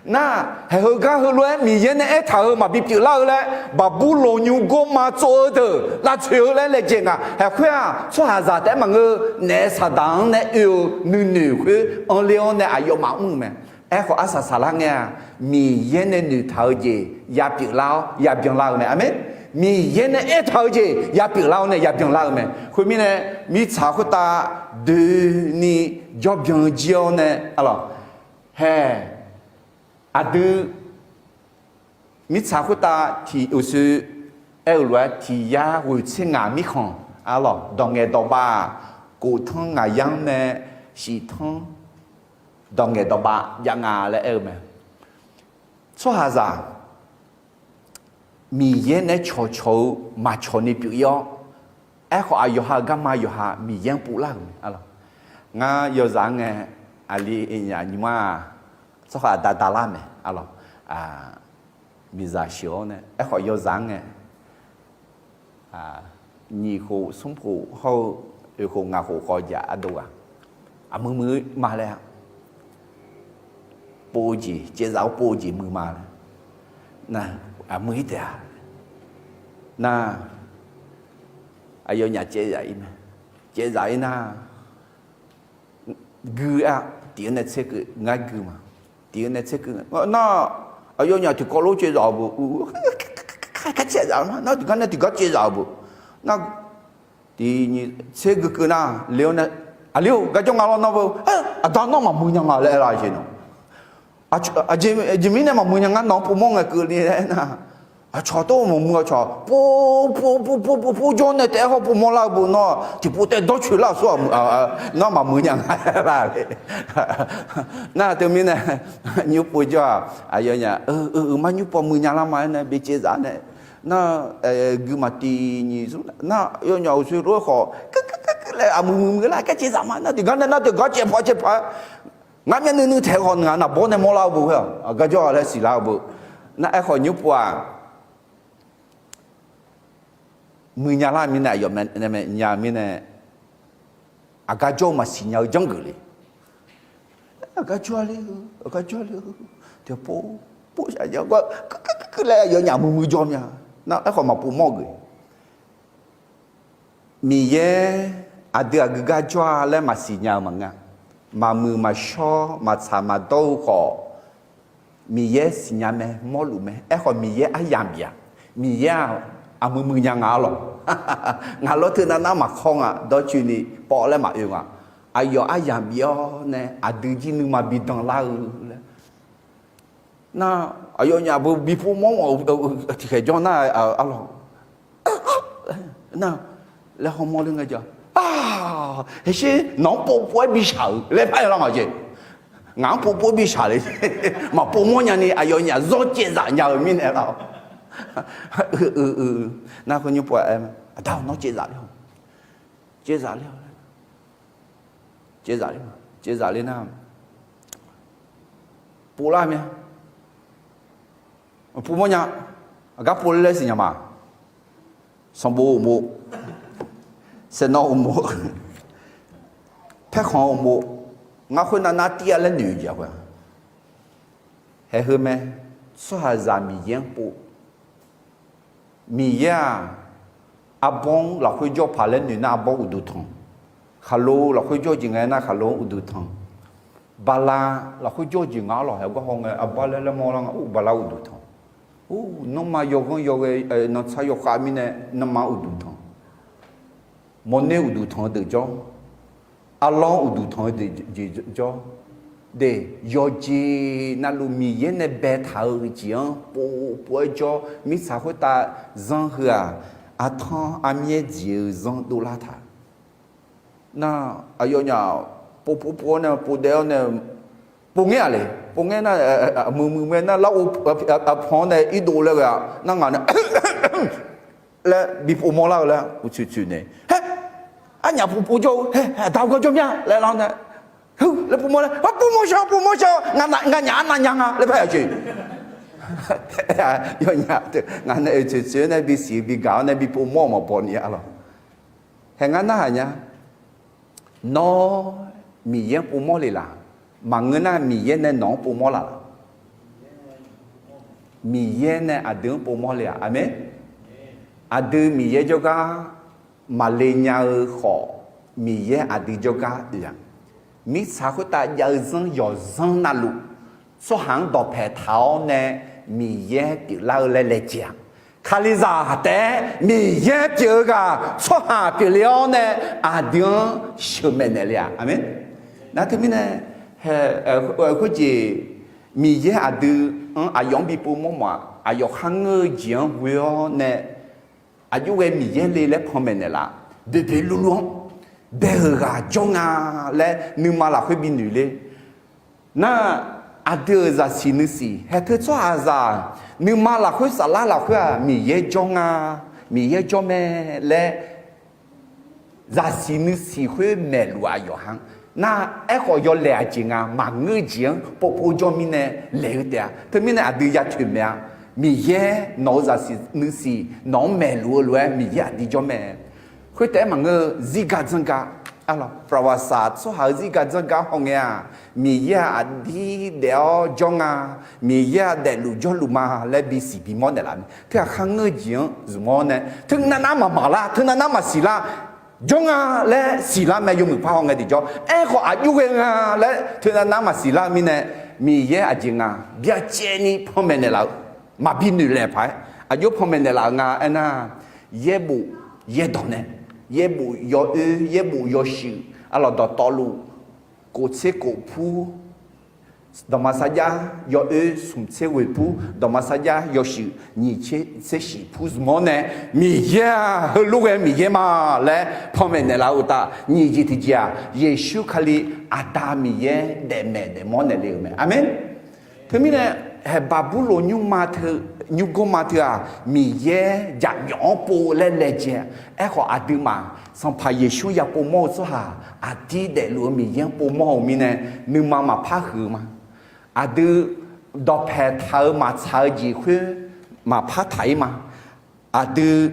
Nar, haeq heu gar heulof-aer Miqyaer nae aertaq-euq maqbi pyeuflar-eu laer, Baqburlawq nymrgawr ma tsov-eu deuq lavtsoeq-eu laer laejae nga. Haeq khoer-aq, tsawrhaqzaq taef-aer maqngeur, naef saqdaq-anr nae oe-eu nuinoeq khoer anrler-awr nae aqyawfmaf mr-eu mae. Aerkhawf, arsaq saqlar ngae-aq, Miqyaer nae noeqtaq-eu jeq yapyeuflar-awr yabyanlar-eu mae. Aqmeq. Miqyaer nae aertaq-eu jeq yapyeuflar-awr nae yabyanlar-eu mae. Khoermirnae, mirtsaq khoertav doeni jawrbyan jir-awr nae, arlawq, haeq, aqdui, mirtsaq khoertav tiq uqshoe aer-euq lof-aer tiq yar ghoeq tser ngaq mirkhanq, arlawq, dawq ngaeq dawq bav, kof tanr ngaq yar-anr nae shif tanr dawq ngaeq dawq bav jav nga laer aer-eu mae. Tsawrhaqzaq Miqyaer nae cawqcawq-eu maqcawq ni pyeuf-ir-awr, aerkhawf aqyawf ha-euq garma yawqha Miqyaer-anr povlar-euq mae, arlawq. Ngar yawzaq-anr ngae, aqli aqnyir ma-aq, tsawrhaq daqdaq lar mae, arlawq. Miqzaq sheuq-awr nae, aerkhawf yawzaq-anr ngae, nyiq khof smr khof hawr-eu oeq khof ngaq khof khawf jaq ardov ghaq, aqmuiq muiq ma laer-a. Pov-eu jeq, caevzaq-awr pov-eu jeq muiq ma laer. Nar, aqmuiq-ir taef-a. Nar, aqyawfnyaf caevzaq-ir mae. Caevzaq-ir nar, gui-a, tiq-eu nae tser keuv ngar gui ma. Tiq-eu nae tser keuv nar, aqyawfnyaf tiqkawv lof caevzaq-euq beu. Nar tiqgar nae tiqgar caevzaq-euq beu. Nar, tiq nyiq tser gui keuv nar, le-awr nae, aqli-or, garjawr nga lawr nawr beu. Aqda nawr maqmuiq nya nga laer aer lar jeq nawq. Aqjeq mirnae maqmuiq nya ngar nawq-anr povmawr ngae keuvni laer aer nar, aqcawq tawr maqmuiq aqcawq pov pov pov pov pov pov jawr nae taef-aer hawr povmawr lar-eu beu nawr tiqpov taef dawrcoeq lar-euq sawr, nawr maqmuiq nya nga laer aer lar le. Nar teumirnae, nymr pov jawr-aq, aqyawfnyaf, eu, eu, eu, mar nymr pov muiq nya lar ma aer nae bi caevzaq nae, nar, gui maqtiv nyiq zmr nar, aqyawfnyaf uqshoe lof-aer khawf, keuv keuv keuv keuv laer aqmuiq muiq muiq lar kaer caevzaq ma nar, tiqgar nae nar tiqgar caevpaq caevpaq, ngar myavnuiv nuiv taeq khawf ngaq naqbawr nae mawrlar-eu beu khoer-aq, garjawr laer siqlar-eu beu. Nar aerkhawf nymr pov-aq, muiq nya lar mirnae, aqyawf mae nya-eu mirnae, aqgar jawr-eu maqsiq nya-eu janrgeuf le. Aqgar jawr le-eu, aqgar jawr le-eu, tiqpov, pov shaq nya gar, keuv keuv keuv laer aqyawfnyaf muiq muiq jawr mya. Nar aerkhawf maqpov mawr geuf. Miqyaer aqdui aqgeu gar jawr-a laer maqsiq nya-eu maqngeur. Maqmuiq maqshawr maqtsaq maqdawr-eu khawf, Miqyaer siqnya mae, mawrluf mae. Aerkhawf Miqyaer aryamq bif-aq, Miqyaer-aq, aqmuiq muiq nya nga arlawq. Ngaq lawr teunav nar maqkawr nga, dawrcoeni pawv laer maqoe nga. Aqyawf aryamq bif-awr nae aqdui jir nuima bi danlar-eu laer. Nar, aqyawfnyaf beu bi pov mawr-eu tiqkhaeq jawr nar, arlawq, nar, laer hawmawr ler ngae ja. Hesher nawq-anr pov pov-aer bishaq-euq laer par-aer lar ngaq jeq. Ngaq-anr pov pov-aer bishaq le. Maqpov mawr nyani aqyawfnyaf zawr caevzaq nya-eu mirnae lar. Nar khoer nymr pov-aer, aqda-awq nawr caevzaq ler-awq. Caevzaq ler-awq. Caevzaq ler, caevzaq ler nar, povlar mir-a. Pov mawr nya. Aqgar pov ler laer siqnya ma. Sanqbof uqmov, saeqnawv uqmov, paerkhanq uqmov, ngar khoernav nar tir-a laer noeq jeq-a khoer-a. Haeq heu mae, tsawrhaqzaq Miqyaer-anr pov. Miqyaer-aq, arbawr-anr lafkhoer jawr paq laer noeq nar arbawr uqduq tanq. Khaqlo lafkhoer jawr jeq ngae nar khaqlo-anr uqduq tanq. Bala lafkhoer jawr jeq nga arlawq, haeq gar haw ngae arbar laer laer mawrlar nga, bala uqduq tanq. Nanrma yawghanr yawghae, nantsar yawkhav mirnae nanrma uqduq tanq. Mawrner uqduq tanq-eu deuq jawr, arlawr uqduq tanq-eu jeq jawr, de, yawqjeq navluf Miqyaer nae baetaq-eu jeq-anr pov pov-aer jawr, mirtsaq khoertav zanr heu-aq, artanr armyaer dziq-eu zanr dovlar taq. Nar, aqyawfnyaf pov pov pov-awr nae pov daef-awr nae pov ngaer-aq le, pov ngaer nar, muiq muiq mae nar larghov aqpanq-anr nae irdov laer ghae-a nar ngaq nae laer bi pov mawrlar-eu laer uqtsoeq tsoeq nae, haer, arnyaf pov pov jawr-eu, haer, aqda-eu gar jawr mya laer lar nae, heu laer pov mawr laer, pov mawr shar, pov mawr shar, nganyaf arnav nya nga laer par yaq jeq. Yawnyaf ngaq nae oeq tsoeq tsoeq-aer nae bisiq bigaq-awr nae bi pov mawr-eu maqbaw ni arlawq. Haeq ngar narhaq nya. Nawr Miqyaer-anr povmawr le laq? Maqngeur nar, Miqyaer nae nawq-anr povmawr laf laq? Miqyaer nae aqdui-anr povmawr le-aq. Aqmeq. Aqdui Miqyaer jawrgar maqle nya-eu khawf, Miqyaer aqdui jawrgar oe-aq. Mirtsaq khoertav jav-eu zanr yawqzanr navluf, tsawrhaq-anr dawqpae taq-awr nae Miqyaer pyeuflar-eu laer laejae-aq. Kalizaq taef-aer Miqyaer pyeuf-eu ghaq tsawrhaq pyeufle-awr nae aqdui-anr sheuqmaeq naeq le-aq. Aqmeq. Nar teumirnae, khoerjeq Miqyaer aqdui-anr aqyawf-anr bi povmawr mawf-aq, aqyawf kharngeur-eu jeq-anr ghoe-awr nae, aqjox ghae Miqyaer le laer panmaeq naeqlaf, boeqboeq luvluv-anr bae-euq ghaq jawr nga laer nuima lafkhoer bi noeq ler. Nar, aqdui-euq zaqsiq nuisiq haeq teu tsawrhaqzaq nuima lafkhoer saflar lafkhoer-aq, Miqyaer jawr nga, Miqyaer jawr mae laer zaqsiq nuisiq khoer maeqluf aqyawf ha. Nar, aerkhawf yawlaeq aqjeq nga, maqngeur jeq-anr povpov jawr mirnae laeq-eu taef-a. Teumirnae aqdui ya toeq maeq-a. Miqyaer nawq-euq zaqsiq nuisiq nawq-anr maeqluf-eu lof-aer Miqyaer aqdir jawr mae. Khoertaef-aer maqngeur-eu zirga dzanrga, arlawq, ประวัติศาสตร์ tsawrhaq-euq zirga dzanrga hawngae-aq, Miqyaer-aq aqdir daef-awr jawr nga, Miqyaer-aq daefluf jawrluf ma laer bisiq bimawr naeqlaf mae. Teughaq kharngeur-eu jeq-anr zmq-awr nae, teunav nar maqmaq lar, teunav nar maqsiq lar, jawr nga laer siqlar mae, yawmuiq par hawngae tiqjawr. Aerkhawf aqjox ghae nga laer teunav nar maqsiq lar-eu mirnae, Miqyaer aqjeq nga byacaevni panmaeq naeqlaf-eu, maqbi noeqlaeq paq-aer aqjox panmaeq naeqlaf-eu nga aernar, yaerbof yaerdawq nae, yaerbof yawoer, yaerbof yawshuif, arlawq, dawqtawvluf, kof tser kof pur, dawqma sarjax yawoer smq tser ghoeq pur, dawqma sarjax yawshuif nyiq tser shif pur zmq-awr nae, Miqyaer-aq heulof ghae Miqyaer ma laer panmaeq naeqlaf-eu uqtaf, nyiq jeq tiqjeq-aq, Yeqsur Kali Aqda Miqyaer daefmaeq daefmawr naeqle-euq mae. Aqmeq. Teumirnae, haeq Baqburloq nymrma teu, nymrgawrma teu-aq, Miqyaer jaqmyawf-anr pov laer laejae. Aerkhawf aqduimaf Sanqpaq Yeqsur ya povmawr-eu tsawrhaq aqdir daefluf-eu Miqyaer-anr povmawr-euq mirnae, nuima maqpar huiq-eu ma. Aqdui dawqpae taq-eu maqtsaq-eu jeq khoer maqpar taq-ir ma. Aqdui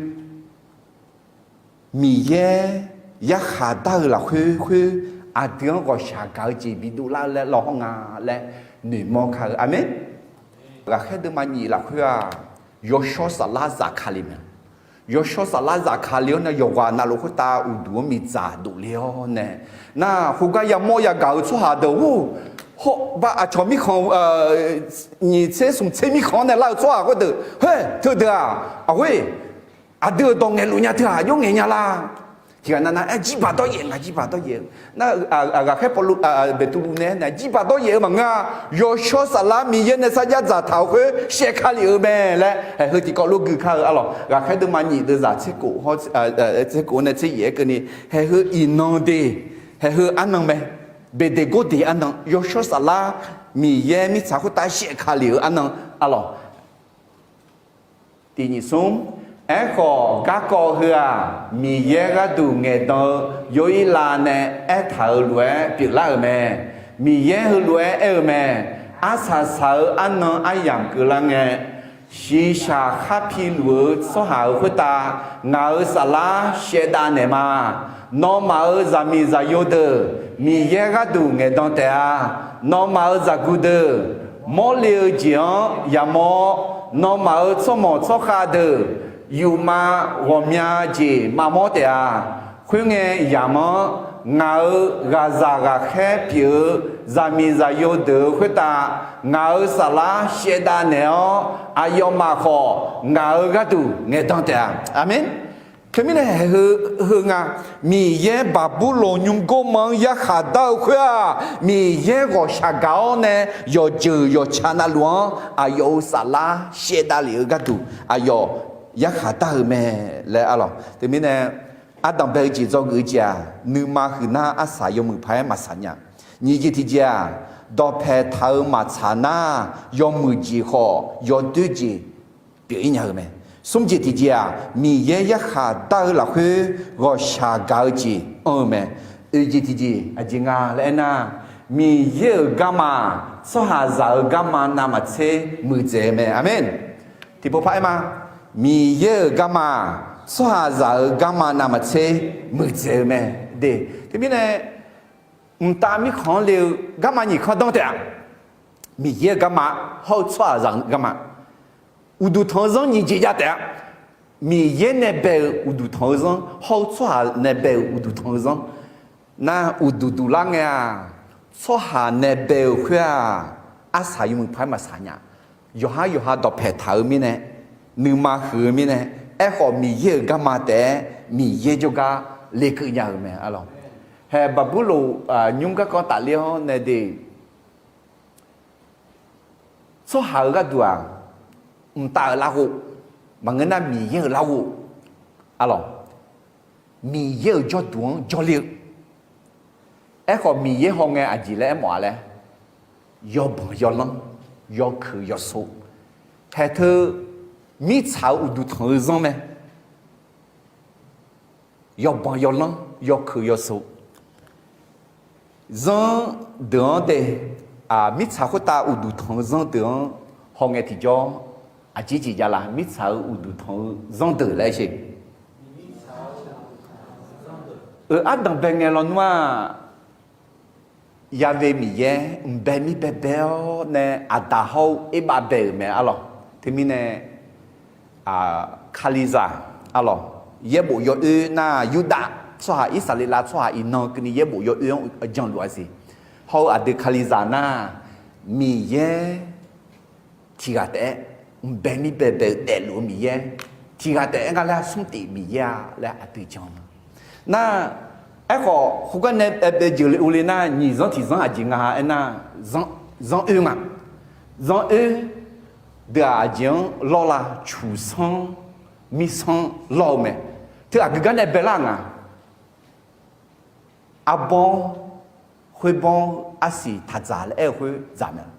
Miqyaer yarkhaq dar-eu lafkhoer khoer, aqdui-anr ghawqshaq gaq-eu jeq bidov lar-eu laer lawr hawr nga laer noeqmawr kar-eu. Aqmeq. Ghaqkhaer deuvma nyif lafkhoer-aq, yawshawr saflar zafkale mae. Yawshawr saflar zafkale-awr nae yawqghaq navluf khoertav uqduq-anr miqdzaq dovle-awr nae, nar khoergar yamawr yagaq-eu tsawrhaq deuq-or, hawr bar aqcawq mirkhanq nyiq tser smq tser mirkhanq-anr nae lar-eu tsawrhaq khoerdeuq, khoer teudeuq-aq, aqghoer, aqdui-euq dawq ngaeqluf nya teu-aq, aqjox ngaeq nya la. Tiqghaq navnav-aer jirbaq dawryaef nga, jirbaq dawryaef-eu. Nar, ghaqkhaer Pawrluv, Beqtuvluv nae aernaeq, jirbaq dawryaef-eu maqngeur-a. Yawshawr saflar Miqyaer nae sarjax dzaqtaq-euq khoer shaevkale-euq mae laer, haeq heu tiqkawv lof gui kar-eu arlawq. Ghaqkhaer deuvma nyif deuvzaq tser kof, tser kof nae tser yaef-aer keuvni, haeq heu iqnan de, haeq heu arnan mae. Beqdeqgordeq arnan, yawshawr saflar Miqyaer mirtsaq khoertav shaevkale-euq arnan arlawq. Tiq nyiq smr, aerkhawf garkawv heu-aq, Miqyaer gharduq ngaeqdan-eu Yorhirlav nae aertaq-euq lof-aer pyeuflar-euq mae. Miqyaer heulof-aer aer-eu mae. Arsaq saq-eu arnan aryamq keuvlar ngae, shiqshaq khar piluf-eu tsawrhaq-euq khoertav ngaq-euq saflar shaevdav naeq ma. Nawmaf-euq zaqmiq zaqyo deuq Miqyaer gharduq ngaeqdan taef-a. Nawmaf-euq zaqguq deuq mawrle-eu jeq-anr yamawr-awr, nawmaf-euq tsawrmawq tsawrkhav deuq yufma ghawqmya jeq maqmawr taef-a. Khoerngae yamq-anr ngaq-euq ghaqzaq ghaqkhaer pyeuf-eu zaqmiq zaqyo deuq-euq khoertav ngaq-euq saflar shaevdav naeq-awr, aqyawfmaf khawf ngaq-euq gharduq ngaeqdan taef-a. Aqmeq. Teumirnae haeq heu, heu nga, Miqyaer Baqburloq nymrgawrma-anr yarkhaq dar-eu khoer-aq, Miqyaer ghawqshaq gaq-awr nae yawqjeuq yawqtsa navluf-anr aqyawf-euq saflar shaevdav lef-eu gharduq aqyawf yarkhaq dar-eu mae laer arlawq. Teumirnae ardanq bae-eu jeq dzawgeuf-eu jeq-aq, nuima huiqnar arsaq yawmuiq paq-aer maqsaq nya. Nyiq jeq tiqjeq-aq, dawqpae taq-eu maqtsaq nar, yawmuiq jeq khawf yawdoer jeq pyeuf-ir nya-eu mae. Smr jeq tiqjeq-aq, Miqyaer yarkhaq dar-eu lafkhoer ghawqshaq gaq-eu jeq anr-eu mae. Oeq jeq tiqjeq aqjeq nga laer aernar, Miqyaer-euq garma, tsawrhaqzaq-euq garma navmaqtser muiqdzaeq-eu mae. Aqmeq. Tiqpov par aer ma. Miqyaer-euq garma, tsawrhaqzaq-euq garma navmaqtser muiqdzaeq-eu mae. De, teumirnae mqtav mirkhanq-anr le-eu garma nyiq kanr danr taef-a. Miqyaer-euq garma hawr-eu tsawrhaqzaq garma, uqduq tanq-eu zanr nyiq jeq jav taef-a. Miqyaer nae bae-euq uqduq tanq-eu zanr hawr-eu tsawrhaq nae bae-euq uqduq tanq-eu zanr nar, uqduq duq lar ngae-aq, tsawrhaq nae bae-euq khoer-aq, arsaq yawmuiq paq-aer maqsaq nya. Yawqhar yawqha dawqpaeq taq-eu mirnae, nuima huiq-eu mirnae, aerkhawf Miqyaer-euq garma taef-aer Miqyaer jawrgar lekeuv nya-euq mae, arlawq. Hae Baqburloq nymr garkawv tafler-awr nae de, tsawrhaq-euq gharduq-aq, mqtav-euq larghov maqngeur nar, Miqyaer-euq larghov, arlawq, Miqyaer-euq jawrduq-anr jawrler-eu. Aerkhawf Miqyaer hawngae aqjeq laer aermawf-a laer, yawbanq yawlanr, yawkeuq yawsov, haeq teu mirtsaq-euq uqduq tanq-eu zanr mae. Yawbanq yawlanr, yawkeuq yawsov, zanr deuq-anr de, mirtsaq khoertav uqduq tanq-eu zanr deuq-anr hawngae tiqjawr, aqjeq jeq javlar, mirtsaq-euq uqduq tanq-eu zanr deuq laer aer sheq. Euq ardanq bae ngae lawnmr-aq, Ya've Miqyaer mqbae mir baebae-awr nae aqdaq hawr-eu erbav bae-euq mae, arlawq. Teumirnae, Kalizaq, arlawq, yaerbof yawoer nar, Yurdav tsawrhaq, Irsaqleqlav tsawrhaq iqnan keuvni yaerbof yawoer-anr jan luf-a siq. Hawr-eu aqdui Kalizaq nar, Miqyaer tiqghaq taef-aer mqbae mir baebae-eu daefluf-eu Miqyaer, tiqghaq taef-aer ngar laer smr tif Miqyaer-a laer aqdui jan-eu ma. Nar, aerkhawf khoergar nae bae jeuqle uvle nar, nyiq zanr tiq zanr aqjeq nga aernar, zanr oer nga. Zanr oer deuq-aq aqjeq-anr lawr la, cuqsanr, mirsanr lawr-eu mae. Teu aqgeu gar nae baelar nga. Arbawr, khoerbawr, arsiq taqdzaq laer aer-eu khoer dzaq mae.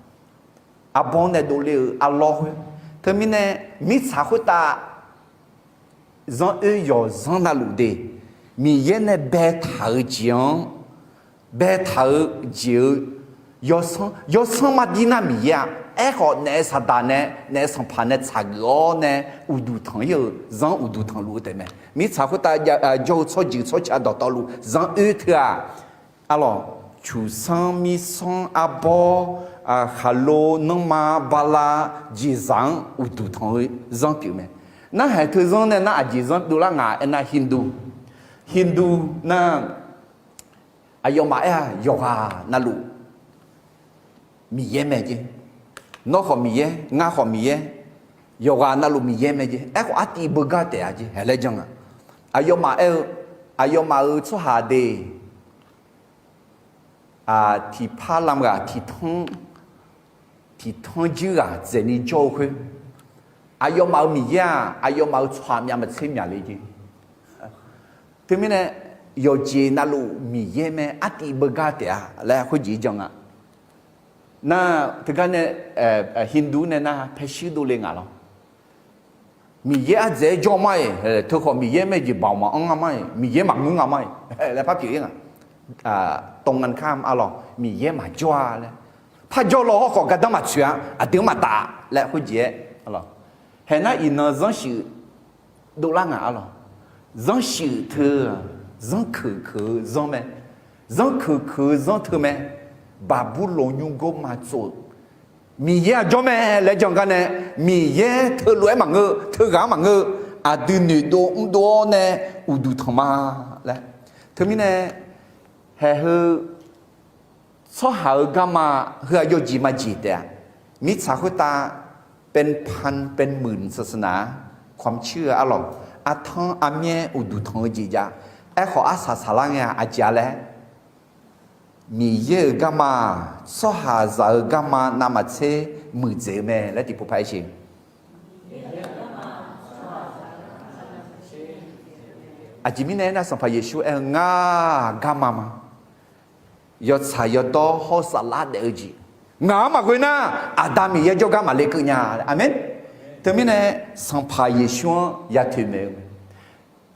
Arbawr nae dovle-eu arlawr khoer. Teumirnae mirtsaq khoertav zanr oer yawqzanr navluf de, Miqyaer nae baetaq-eu jeq-anr, baetaq-eu jeq-eu yawsanr, yawsanr mardir nar Miqyaer-a. Aerkhawf naef saqdaq nae, naef sanqpaq nae tsaqgeuf-awr nae uqduq tanq-ir-euq zanr uqduq tanqluf-eu taef mae. Mirtsaq khoertav jawr-eu tsawrjeuq tsawrca dawqtawvluf zanr oer teu-aq, arlawq, cuqsanr, mirsanr, arbawr, khaqlo, nanrma, bala, jeqzaq-anr uqduq tanq-eu zanr pyeuf mae. Narhaq teu zanr nae nar aqjeq zanr dovlar nga aernar, Hindu, Hindu nar, aqyawfmaf aer-a, yawqghaq navluf Miqyaer mae jeq. Nawr khawf Miqyaer, ngar khawf Miqyaer, yawqghaq navluf Miqyaer mae jeq. Aerkhawf artiv beugar taef-a jeq, haeq laer jan nga. Aqyawfmaf aer-eu, aqyawfmaf-euq tsawrhaq de, tiqpar lamghaq tiqtanr, tiqtanr jirghaq dzaeqni jawr-eu khoer, aqyawfmaf-euq Miqyaer-aq, aqyawfmaf-euq tsawrhaq myavmaqtser myaqle jeq. Teumirnae yawqjeq navluf Miqyaer mae, artiv beugar taef-a laer khoerjeq jan nga. Nar teugar nae Hindu nae nar paershuir dovle nga lawr. Miqyaer ardzaeq-aer jawr ma-iq, teukhawf Miqyaer mae jeq baoq maqanr nga ma-iq, Miqyaer maqngeur nga ma-iq laer par pyeuf-ir nga. ตรงกันข้าม arlawq, Miqyaer maqjawr-a laer. Parjawr law hawrkhawf gardanr maqtsoeq-a, aqdui-anr maqtaf laer khoerjeq-aer, arlawq. Haeq nar iqnan zanrshuif dovlar nga, arlawq. Zanrshuif teu, zanrkeuq keuq-eu zanr mae. Zanrkeuq keuq-eu zanr teu mae. Baqburloq nymrgor ma tsov-eu Miqyaer-aq jawr mae laer jan gar nae, Miqyaer teulof-aer maqngeur, teughaq-anr maqngeur, aqdui noeqdov mrdov-awr nae uqduq tanq ma laer. Teumirnae, haeq heu tsawrhaq-euq garma heu-aq yawjeq majeq taef-a. Mirtsaq khoertav เป็นพันเป็นหมื่นศาสนา ความเชื่อ arlawq, artanr armyaer uqduq tanq-eu jeq jav. Aerkhawf arsaq saqlar ngae-aq aqjeq-a laer, Miqyaer-euq garma-aq, tsawrhaqzaq-euq garma navmaqtser muiqdzaeq-eu mae laer tiqpov par aer sheq. Aqjeq mirnae aernar, Sanqpaq Yeqsur aer-eu, Ngar-aq garma ma. Yawtsaq yawdawr hawr saflar daef-eu jeq ngaq-anr maqghoe nar, Aqda Miqyaer jawrgar maqle keuv nya. Aqmeq. Teumirnae Sanqpaq Yeqsur-anr ya toeqmaeq-eu mae.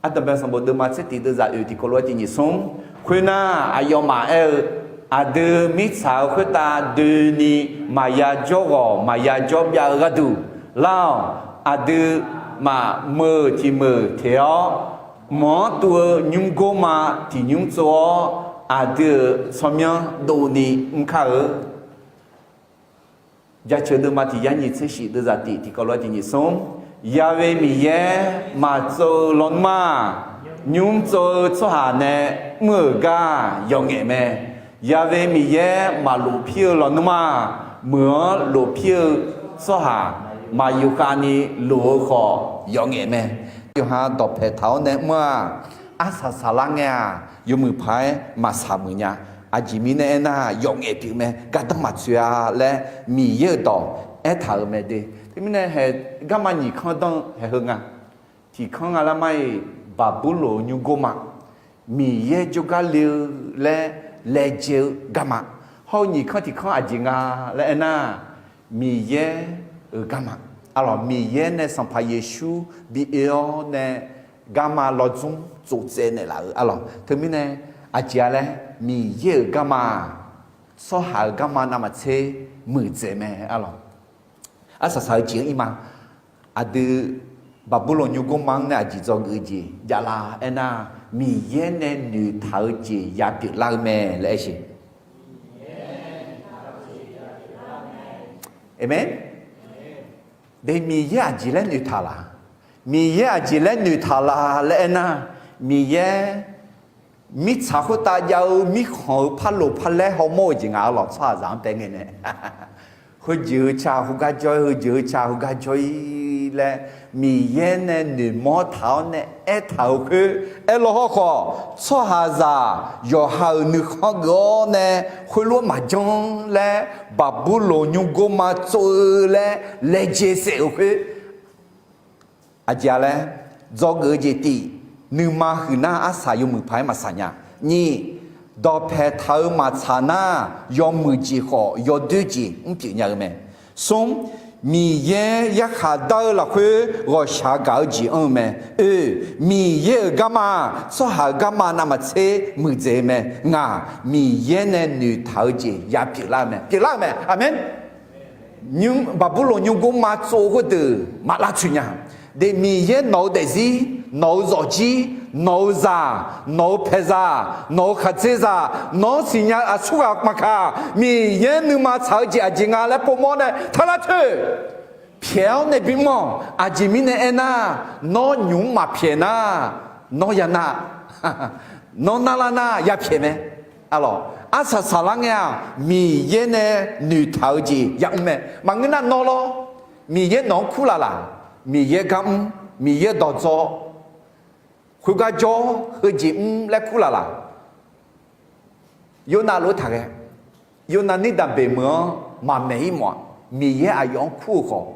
Ardanqbae sanqbof deuvma tser tiq deuvzaq oeq tiqkawv lof-aer tiq nyiq smr. Khoernar, aqyawfmaf aer-eu, aqdui mirtsaq-eu khoertav doeni maqya jawr ghawq maqya jawr byav-eu gharduq, lar-awq. Aqdui maqmeuq tiq meuq teq-awr, mq-anr tuv-eu nymr gor ma tiq nymr tsov-awr, Aqdui-euq tsawrmyanr dovni mr kar-eu. Jaceuq deuvma tiq yar nyiq tser shif deuvzaq tiq tiqkawv lof-aer tiq nyiq smr. Yawe Miqyaer maqtsov-eu lawnmr-aq, nymr tsov-eu tsawrhaq nae mr-euq gar yawf ngaef mae. Yawe Miqyaer maqlof pir-eu lawnmr-aq, meuq-anr lof pir-eu tsawrhaq maqyuf khavni lof-eu khawf yawf ngaef mae. Yawqha dawqpaeq taq-awr nae mr-aq, arsaq saqlar ngae-aq, yawmuiq paq-aer maqsaq muiq nya. Aqjeq mirnae aernar, yawf ngaef pyeuf mae, gardanr maqtsoeq-a laer Miqyaer-euq dawq aertaq-euq mae de. Teumirnae hae, garma nyiq kanr danr-eu haeq heu nga. Tiq kanr nga lar mar-iq, Baqburloq nymrgor ma, Miqyaer jawrgar le-eu laer laejae-eu garma. Hawr-eu nyiq kanr tiq kanr aqjeq nga laer aernar, Miqyaer-euq garma. Arlawq, Miqyaer nae Sanqpaq Yeqsur bi oe-awr nae garma lawdzmr tsovtsaev naeqlaf-euq arlawq. Teumirnae aqjeq-a laer, Miqyaer-euq garma-aq, tsawrhaq-euq garma navmaqtser muiqdzaeq mae arlawq. Arsaq saq-eu jeq-anr ir ma. Aqdui Baqburloq nymrgor ma-anr nae aqjeq dzawgeuf-eu jeq javlar aernar, Miqyaer nae noeqtaq-eu jeq yapyeuf lar-eu mae laer aer siq. Aqmeq. De, Miqyaer aqjeq laer noeqtaq laq? Miqyaer aqjeq laer noeqtaq laq laer aernar, Miqyaer mirtsaq khoertav jav-eu mirkhanq-euq parloq parlaer hawmawr-eu jeq nga arlawq, tsawrhaqzaq-anr tae ngae nae. Heujeuq-eu ca heugar jawr-ir, heujeuq-eu ca heugar jawr-ir laer, Miqyaer nae noeqmawr taq-awr nae aertaq-euq khoer aerlaw hawrkhawf, tsawrhaqzaq yawqha-euq nuikhanr geuf-awr nae khoerlof-aer maqjanr laer, Baqburloq nymrgor ma tsov-eu laer laejae saef-euq khoer, aqjeq-a laer, dzawgeuf-eu jeq tif, nuima huiqnar arsaq yawmuiq paq-aer maqsaq nya. Nyiq, dawqpaeq taq-eu maqtsaq nar, yawmuiq jeq khawf yawdoer jeq mrpyeuf nya-eu mae. Smr, Miqyaer yarkhaq dar-eu lafkhoer ghawqshaq gaq-eu jeq anr-eu mae. Oe, Miqyaer-euq garma-aq, tsawrhaq-euq garma navmaqtser muiqdzaeq-eu mae. Ngaq, Miqyaer nae noeqtaq-eu jeq yapyeuf lar-eu mae, pyeuflar-eu mae. Aqmeq. Baqburloq nymrgor ma tsov-eu khoerdeuq maq lavtsoeq nya. De, Miqyaer nawq-eu daefzir, nawq-eu zawqjir, nawq-eu zaq, nawq-eu paeqzaq, nawq-eu khaqdzerzaq, nawq-anr siqnya aqsurghaq maqkaq, Miqyaer nuima tsaq-eu jeq aqjeq nga laer povmawr nae taq lavtsoeq. Pyaeq-awr nae bimr-awq. Aqjeq mirnae aernar, nawr nymq-mr maqpyaeq nar, nawr ya nar, nawr narlar nar yapyaeq mae. Arlawq, arsaq saqlar ngae-aq, Miqyaer nae noeqtaq-eu jeq yamr mae. Maqngeur nar nawr lawr, Miqyaer nawq-anr kurlaf laq? Miqyaer gar mr, Miqyaer dawqdzawr, khoergar jawr, heujeq mr laer kurlaf laq? Yawrnav lof-aer taqghae. Yawrnav nirdanq beq meuq-anr maqmaeq-ir mawf-aq, Miqyaer aqyawf-anr kur-eu khawf,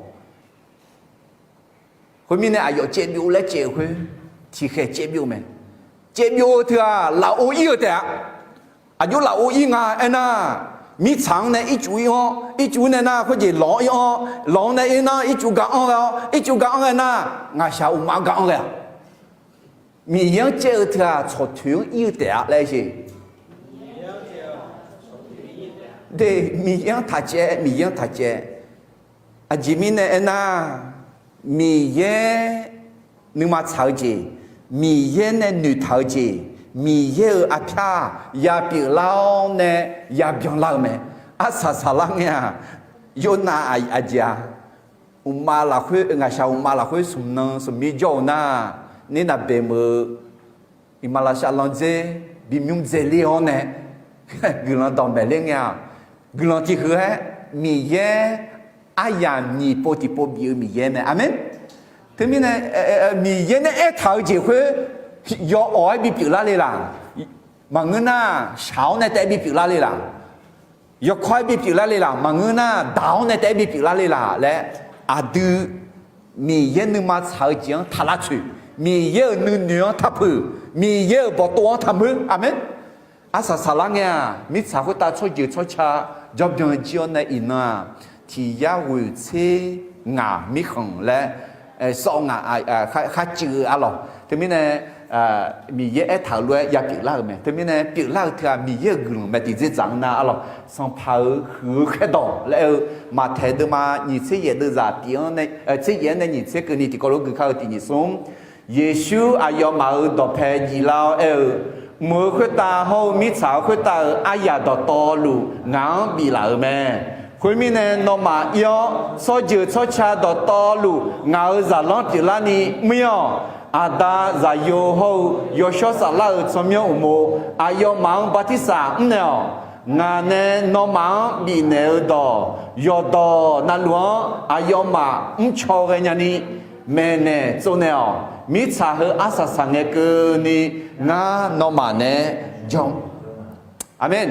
khoermirnae aqyawf caev byov laer caev-eu khoer, tiqkhaeq caev byov mae. Caev byov-eu teu-aq, lafov ir-eu taef-a. Aqjox lafov ir nga aernar, mirtsaq-anr nae ircuf ir-anr, ircuf nae nar khoerjeq lawq-anr ir-anr, lawq-anr nae ir nar ircuf ga anr ghae-awr, ircuf ga anr ghae nar, ngaqshaq uqmav ga anr ghae-aq. Miqyaer-anr caev-eu teu-aq, tsawqtoeq-anr ir-eu taef-a laer jeq. De, Miqyaer-anr taq caev, Miqyaer-anr taq caev. Aqjeq mirnae aernar, Miqyaer nuima tsaq-eu jeq, Miqyaer nae noeqtaq-eu jeq, Miqyaer-euq arpyar yapyeuf lar-awr nae yabyan lar-eu mae. Arsaq saqlar ngae-aq, Yawrnav aqjeq-a, uqmav lafkhoer, ngaqshaq uqmav lafkhoer smq nan smq mir jawr-eu nar, nirnav beq meuq-eu iqmalavshav landzer bimymr dzaeler-awr nae guiqlanq dawqmaeq ler ngae-aq, guiqlanq tiq huiq-aer Miqyaer aryamq nyiq pov tiqpov bif-eu Miqyaer mae. Aqmeq. Teumirnae Miqyaer nae aertaq-eu jeq khoer yawawq-aer bipyeuf lar le laq? Maqngeur nar, shaq-awr nae taef-aer bipyeuf lar le laq? Yawkawr-aer bipyeuf lar le laq? Maqngeur nar, daq-awr nae taef-aer bipyeuf lar le laq laer, aqdui Miqyaer nuima tsaq-eu jeq-anr taq lavtsoeq, Miqyaer-euq nuinoeq-anr taq peuq, Miqyaer-euq bawqtov-anr taq meur. Aqmeq. Arsaq saqlar ngae-aq, mirtsaq khoertav tsawrjeuq tsawrca jawrbyan jir-awr nae iqnan-aq, tiq yar ghoeq tser ngaq mirkhanq laer sawv ngaq kharcuiv-eu arlawq. Teumirnae Miqyaer aertaq-euq lof-aer yapyeuf lar-euq mae. Teumirnae pyeuflar-eu teu-aq, Miqyaer-euq guiqlanq mae. Tiqdzerdzaq-anr nar arlawq, Sanqpaq-euq huiq-eu khaerdawq laer-eu Maqtaeq deuvma nyiq tser yaef deuvzaq tiq-anr, tser yaef-anr nae nyiq tser keuvni tiqkawv lof gui kar-eu tiq nyiq smr. Yeqsur aqyawfmaf-euq dawqpae jiflar-awr aer-eu, mq-euq khoertav hawr-eu mirtsaq-euq khoertav-euq aryaq dawqtawvluf ngaq-anr biflaf-euq mae. Khoermirnae, nawmaf ir-awr, tsawrjeuq tsawrca dawqtawvluf ngaq-euq zaqlanr pyeuflarni mr-ir-awq. Aqda, Zaqyo hawr-eu Yawshawr Saflar-euq tsawrmyanr uqmov aqyawfmaf-anr bartirsaq mrnaeq-awq. Ngaq nae nawmaf-anr bifnaeq-eu dawq yawqdawq navluf-anr aqyawfmaf mrcaw ghae nyani maeqnaeq tsovnaeq-awq. Mirtsaq heu arsaq saqngae keuvni ngar nawmaf nae jan. Aqmeq.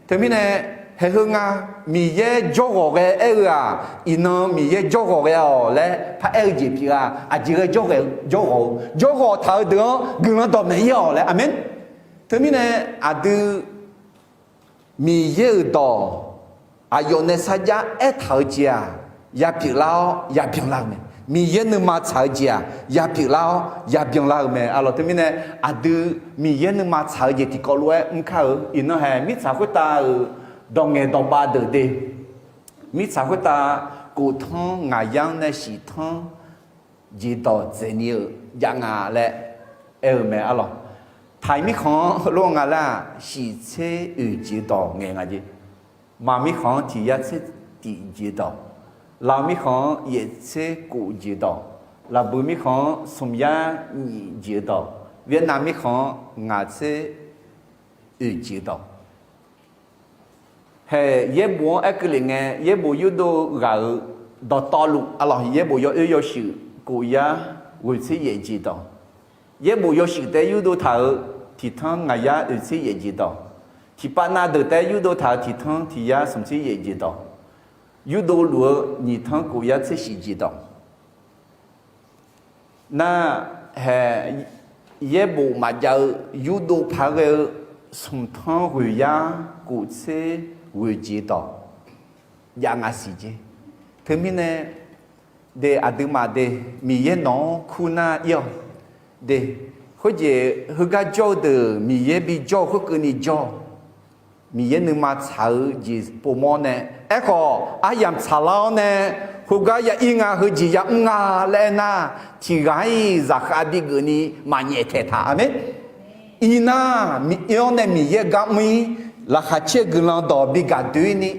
Teumirnae, haeq heu nga, Miqyaer jawrghawq ghae aer-eu-aq, iqnan Miqyaer jawrghawq ghae-awq laer paraer-eu jeq pyeuf-a. Aqjeq ghae jawrghawq-eu, jawrghawq taq-eu deuq-anr guiqlanq dawqmaeq ir-awq laer. Aqmeq. Teumirnae, aqdui Miqyaer-euq dawq aqyawf nae sarjax aertaq-eu jeq-aq, yapyeuf lar-awr yabyan lar-eu mae. Miqyaer nuima tsaq-eu jeq-aq, yapyeuf lar-awr yabyan lar-eu mae. Arlawq, teumirnae aqdui Miqyaer nuima tsaq-eu jeq tiqkawv lof-aer mr kar-eu. Iqnan haeq mirtsaq khoertav-euq dawq ngaeq dawq bav deuq de. Mirtsaq khoertav kof tanr ngaq yar-anr nae shif tanr jeq dawq dzaeqni-euq jav nga laer aer-eu mae. Arlawq, taq-iq mirkhanq-anr heulof nga laer-aq, shif tser oeq jeq dawq ngaeq nga jeq. Maq mirkhanq-anr tiq yar tser tiq jeq dawq, laf mirkhanq-anr yaef tser kof jeq dawq, laqbuiq mirkhanq-anr smq yar nyiq jeq dawq, Vietnam mirkhanq-anr ngaq tser oeq jeq dawq. Haeq yaerbof-anr aer keuvle ngae, yaerbof yurdov ghaq-euq dawqtawvluf, arlawq, yaerbof yawoer yawshuif kof yar ghoeq tser yaef jeq dawq, yaerbof yawshuif taef-aer yurdov taq-euq tiq tanr ngaq yar oeq tser yaef jeq dawq, tiqpav nav deuq taef-aer yurdov taq-euq tiq tanr tiq yar smq tser yaef jeq dawq, yurdov luf-eu nyiq tanr kof yar tser shif jeq dawq. Nar, haeq yaerbof maqjav-eu yurdov paq-aer ghae-eu smq tanr ghoeq yar kof tser ghoeq jeq dawq jav nga siq jeq. Teumirnae, de aqduimaf de, Miqyaer nawq-anr kur nar ir-awq de. Khoerjeq heugar jawr-eu deuq Miqyaer bijawr-eu khoerkeuvni jawr-awq. Miqyaer nuima tsaq-eu jeq povmawr nae, aerkhawf aryamq tsaqlar-awr nae, khoergar ya ir nga, heujeq yamr nga laer aernar, tiq ghaq-iq zaqkhav bigeuf ni maqnyaef taeq taq. Aqmeq. Iqnar, ir-awr nae Miqyaer gar mr-ir, laqkhaq caer-eu guiqlanq dawq bigaq doer ni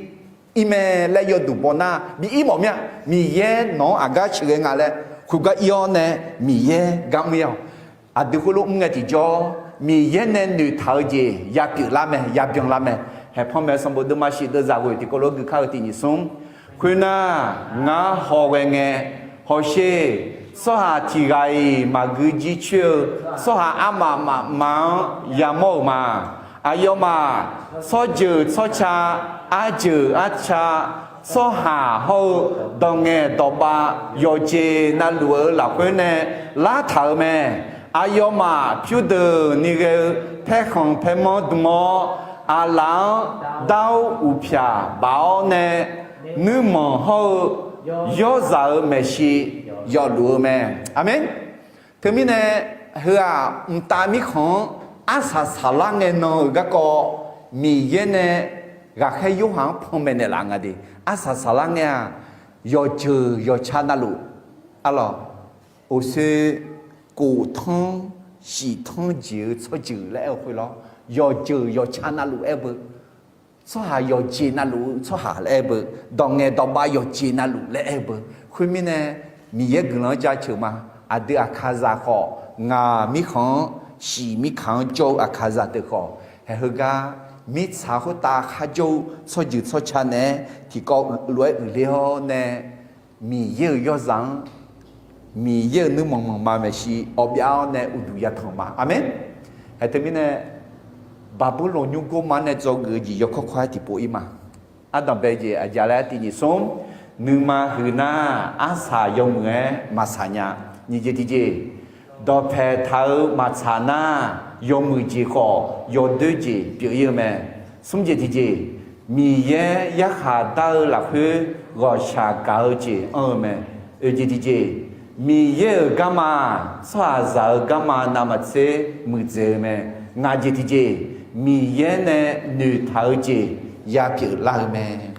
ir mae laer yawduq baw nar bi ir mawf mir-a. Miqyaer nawq-anr aqgar sheuqghae nga laer khoergar ir-awr nae Miqyaer gar mr-ir-awq. Aqdui khoerlof mr ngae tiqjawr, Miqyaer nae noeqtaq-eu jeq yapyeuf lar mae, yabyan lar mae. Haeq panmaeq sanqbof deuvma shif deuvzaq ghoeq tiqkawv lof-aer gui kar-eu tiq nyiq smr. Khoernar, ngar hawghae ngae, hawsher, tsawrhaq tiq ghaq-iq maqgui jircoer-eu tsawrhaq armaf mafma-anr yamawr-euq ma. Aqyawfmaf tsawrjeuq tsawrca, arjeuq arca, tsawrhaq hawr-eu dawq ngaeq dawq bav yawqjeq navluf-eu lafkhoer nae lartaq-euq mae. Aqyawfmaf pyurdeuqni ghae-eu paerkhanq paermanr dm-awr, aqlaf-anr dar-awr uqpyaq baf-awr nae, nuirmanq hawr-eu yawrzaq-euq maeqshi yawfluf-eu mae. Aqmeq. Teumirnae, heu-aq mqtav mirkhanq-anr arsaq saqlar ngae nan-euq garkawv, Miqyaer nae ghaqkhaer Yorhaq-anr panmaeq naeqlaf nga de. Arsaq saqlar ngae-aq, yawqjeuq yawqca navluf, arlawq, oqsoe kof tanr shif tanr jeq-eu tsawrjeuq laer aer-eu khoerlawr, yawqjeuq yawqca navluf aer beu, tsawrhaq yawqjeq navluf-eu tsawrhaq laer aer beu, dawq ngaeq dawq bav yawqjeq navluf laer aer beu. Khoermirnae, Miqyaer guiqlanq-anr jaceuq ma. Aqdui aqkaqzaq khawf, ngaq mirkhanq-anr shif mirkaq-anr jawr-eu aqkaqzaq deuq khawf, haeq heugar mirtsaq khoertav kharjawr-eu tsawrjeuq tsawrca naeq-aer tiqkawv lof-aer uiqler-awr nae, Miqyaer-euq yawrzaq-anr, Miqyaer-euq nuirmanq manqma maeqshi awv byav-awr nae uqduq yatanq ma. Aqmeq. Haeq teumirnae, Baqburlaq nymrgor ma nae dzawgeuf-eu jeq yawkawr kawr-aer tiqpov ir ma. Ardanq bae jeq aqjeq laer tiq nyiq smr, nuima huiq nar, arsaq yawmuiq-aer maqsaq nya. Nyiq jeq tiqjeq, dawqpaeq taq-eu maqtsaq nar, yawmuiq jeq khawf yawdoer jeq pyeuf ir-eu mae. Smr jeq tiqjeq, Miqyaer yarkhaq dar-eu lafkhoer ghawqshaq gaq-eu jeq anr-eu mae. Oeq jeq tiqjeq, Miqyaer-euq garma, tsawrhaqzaq-euq garma navmaqtser muiqdzaeq-eu mae. Ngaq jeq tiqjeq, Miqyaer nae noeqtaq-eu jeq yapyeuf lar-eu mae.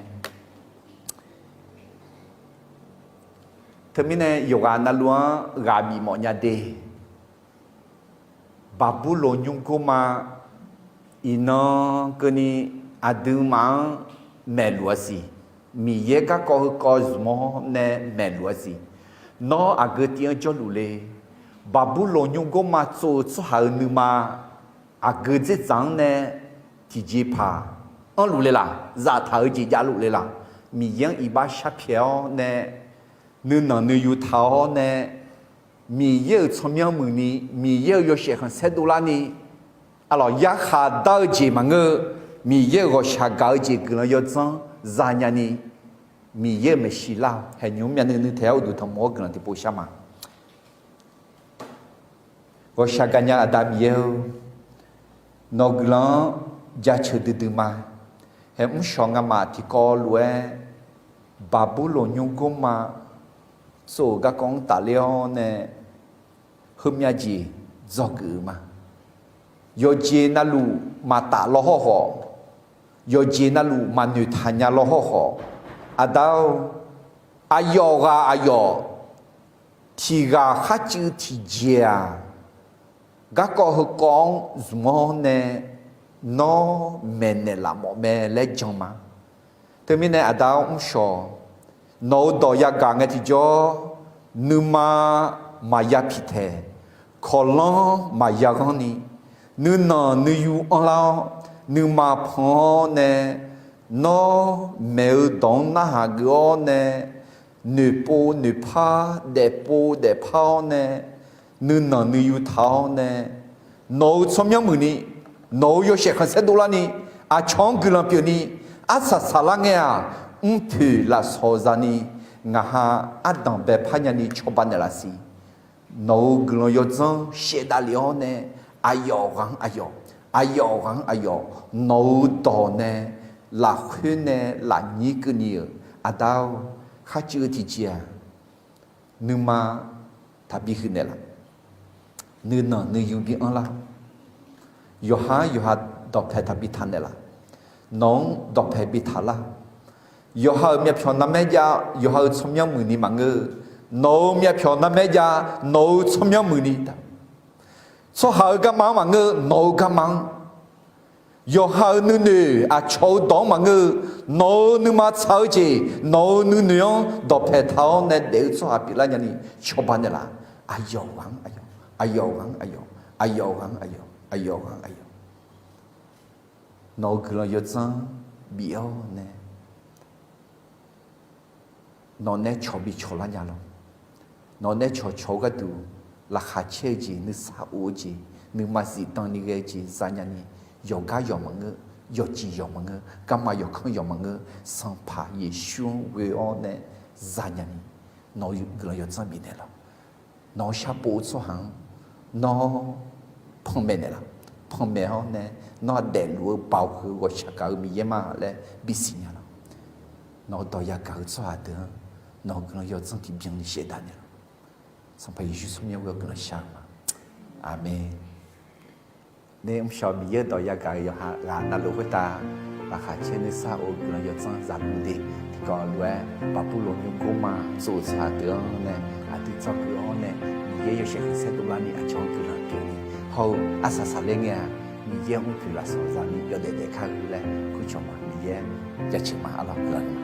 Teumirnae yawqghaq navluf-anr ghaq bif mawf nya de. Baqburloq nymrgor ma Iqnan keuvni aqduimaf-anr maeqluf-a siq. Miqyaer garkawv heukawv zmq-awr nae maeqluf-a siq. Nawr aqgeu tiv-anr jawrluf le. Baqburloq nymrgorma tsov-eu tsawrhaq-euq nuima aqgeu dzerdzaq-anr nae tiqjeqpaq anrluf le laq, zaftaq-eu jeq javluf le laq, Miqyaer-anr iqbax sharpyaeq-awr nae, nuinanq nuiyu taq-awr nae, Miqyaer-euq tsawrmyanr muiqni, Miqyaer-euq yawshaef khanqsaer dovlarni, aqlawq yarkhaq dar-eu jeq maqngeur-eu, Miqyaer-euq ghawqshaq gaq-eu jeq guiqlanq yawdzanr zanya ni, Miqyaer-euq maeqshi lar-awq. Haeqnymr myavnuiv nuiv taeq-aer uqduq tanqmawr-awr guiqlanq tiqpov shar ma. Ghawqshaq gaqnya Aqda Miqyaer-or, nawq-euq guiqlanq-anr jaceuq duidui ma. Haeq mrshawq ngamaf tiqkawv lof-aer Baqburloq nymrgorma tsov-euq garkawv-anr tafler-awr nae, heumyav jeq dzawgeuf-euq ma. Yawqjeq navluf maqtaf law hawrkhawf, yawqjeq navluf maqnoeq taq nya law hawrkhawf, Aqda-or, aqyawf ghaq aqyawf tiq ghaq kharcuiv tiqjeq-aq, garkawv heukawv-anr zmq-awr nae nawr maeqnaeq laf mawf mae laer jan ma. Teumirnae Aqda-or mrshawq, nawq-euq dawq yagaq ngae tiqjawr, nuima maqya piqtaeq, kawqlanr maqya ghanrni, nuinanq nuiyu anrlar-awr, nuima pan-awr nae, nawr maeq-eu dawq-anr narhaq geuf-awr nae, noeqpov noeqpar, daefpov daefpar-awr nae, nuinanq nuiyu taq-awr nae, nawq-euq tsawrmyanr muiqni, nawq-euq yawshaef khanqsaer dovlarni, aqcawq-anr guiqlanq pyeufni, arsaq saqlar ngae-aq, mrpoeq lafsawq zani, ngaq ha ardanq baepar nyani cawba naeqlaf siq. Nawq-euq guiqlanq yawdzanr shaevdav lef-awr nae, aqyawf ghaq-anr aqyawf, aqyawf ghaq-anr aqyawf, nawq-euq dawq nae lafkhoer nae lafnyir keuvni-euq Aqda-or, kharcuiv-eu tiqjeq-aq, nuima taqbi huiqnaeq laf, nuinanq nuiyu bi anrlar, yawqha-anr yawqha dawqpae taqbi taqnaeq laf, nawq-anr dawqpae bi taqlar, yawqha-euq myavpyawq narmaer jav, yawqha-euq tsawrmyanr muiqni maqngeur, nawq-euq myavpyawq narmaer jav, nawq-euq tsawrmyanr muiqni, tsawrhaq-euq garma-anr maqngeur, nawq-euq garma-anr, yawqha-euq nuinoeq aqcawq-eu dawq-anr maqngeur-eu, nawq-euq nuima tsaq-eu jeq, nawq-euq nuinoeq-anr dawqpae taq-awr nae daef-eu tsawrhaq pyeuflar nyani cawba naeqlaf, aqyawf ghaq-anr aqyawf, aqyawf ghaq-anr aqyawf, aqyawf ghaq-anr aqyawf, aqyawf ghaq-anr aqyawf, nawq-euq guiqlanq yawdzanr bif-awr nae, nawq nae cawq bi cawqlar nya lawr. Nawq nae cawqcawq-eu gharduq, laqkhaq caer-eu jeq, nuisar of-eu jeq, nuima zifdan ni ghae-eu jeq zanya ni, yawqgar yawq maqngeur, yawqjeq yawq maqngeur, garma yawqkanr yawq maqngeur, Sanqpaq Yeqsur-anr ghoe-awr nae zanya ni, nawq-eu guiqlanq yawdzanr bifnaeq laf. Nawq-eu sharpov-eu tsawrhaq-anr nawr panmaeq naeqlaf. Panmaeq-awr nae, nawr-aq daefluf-eu baoq heu ghawqshaq gaq-eu Miqyaer ma laer bisiq nya laf. Nawq-eu dawq yagaq-eu tsawrhaq deuq-anr nawq-eu guiqlanq yawdzanr tiqbyan ni shaevdav naeqlaf. Sanqpaq Yeqsur tsawrmyanr ghoe-awr guiqlanq shar-eu ma. Aqmeq. Ner mrshawq Miqyaer-eu dawq yagaq-euq yawqha ghaq navluf khoertav, laqkhaq caer nuisar of-eu guiqlanq yawdzanr zaqguq de. Tiqkawv lof-aer Baqburloq nymrgorma tsov-eu tsawrhaq deuq-anr nae aqdui dzawgeuf-awr nae, Miqyaer yawshaef khanqsaer dovlarni aqcawq-anr guiqlanq pyeufni, hawr-eu arsaq saqler ngae-aq, Miqyaer mrpoeq lafsawq zani yawdaef daef kar-eu laer kurcawq ma. Miqyaer jaceuq ma. Arlawq guiqlanq ma.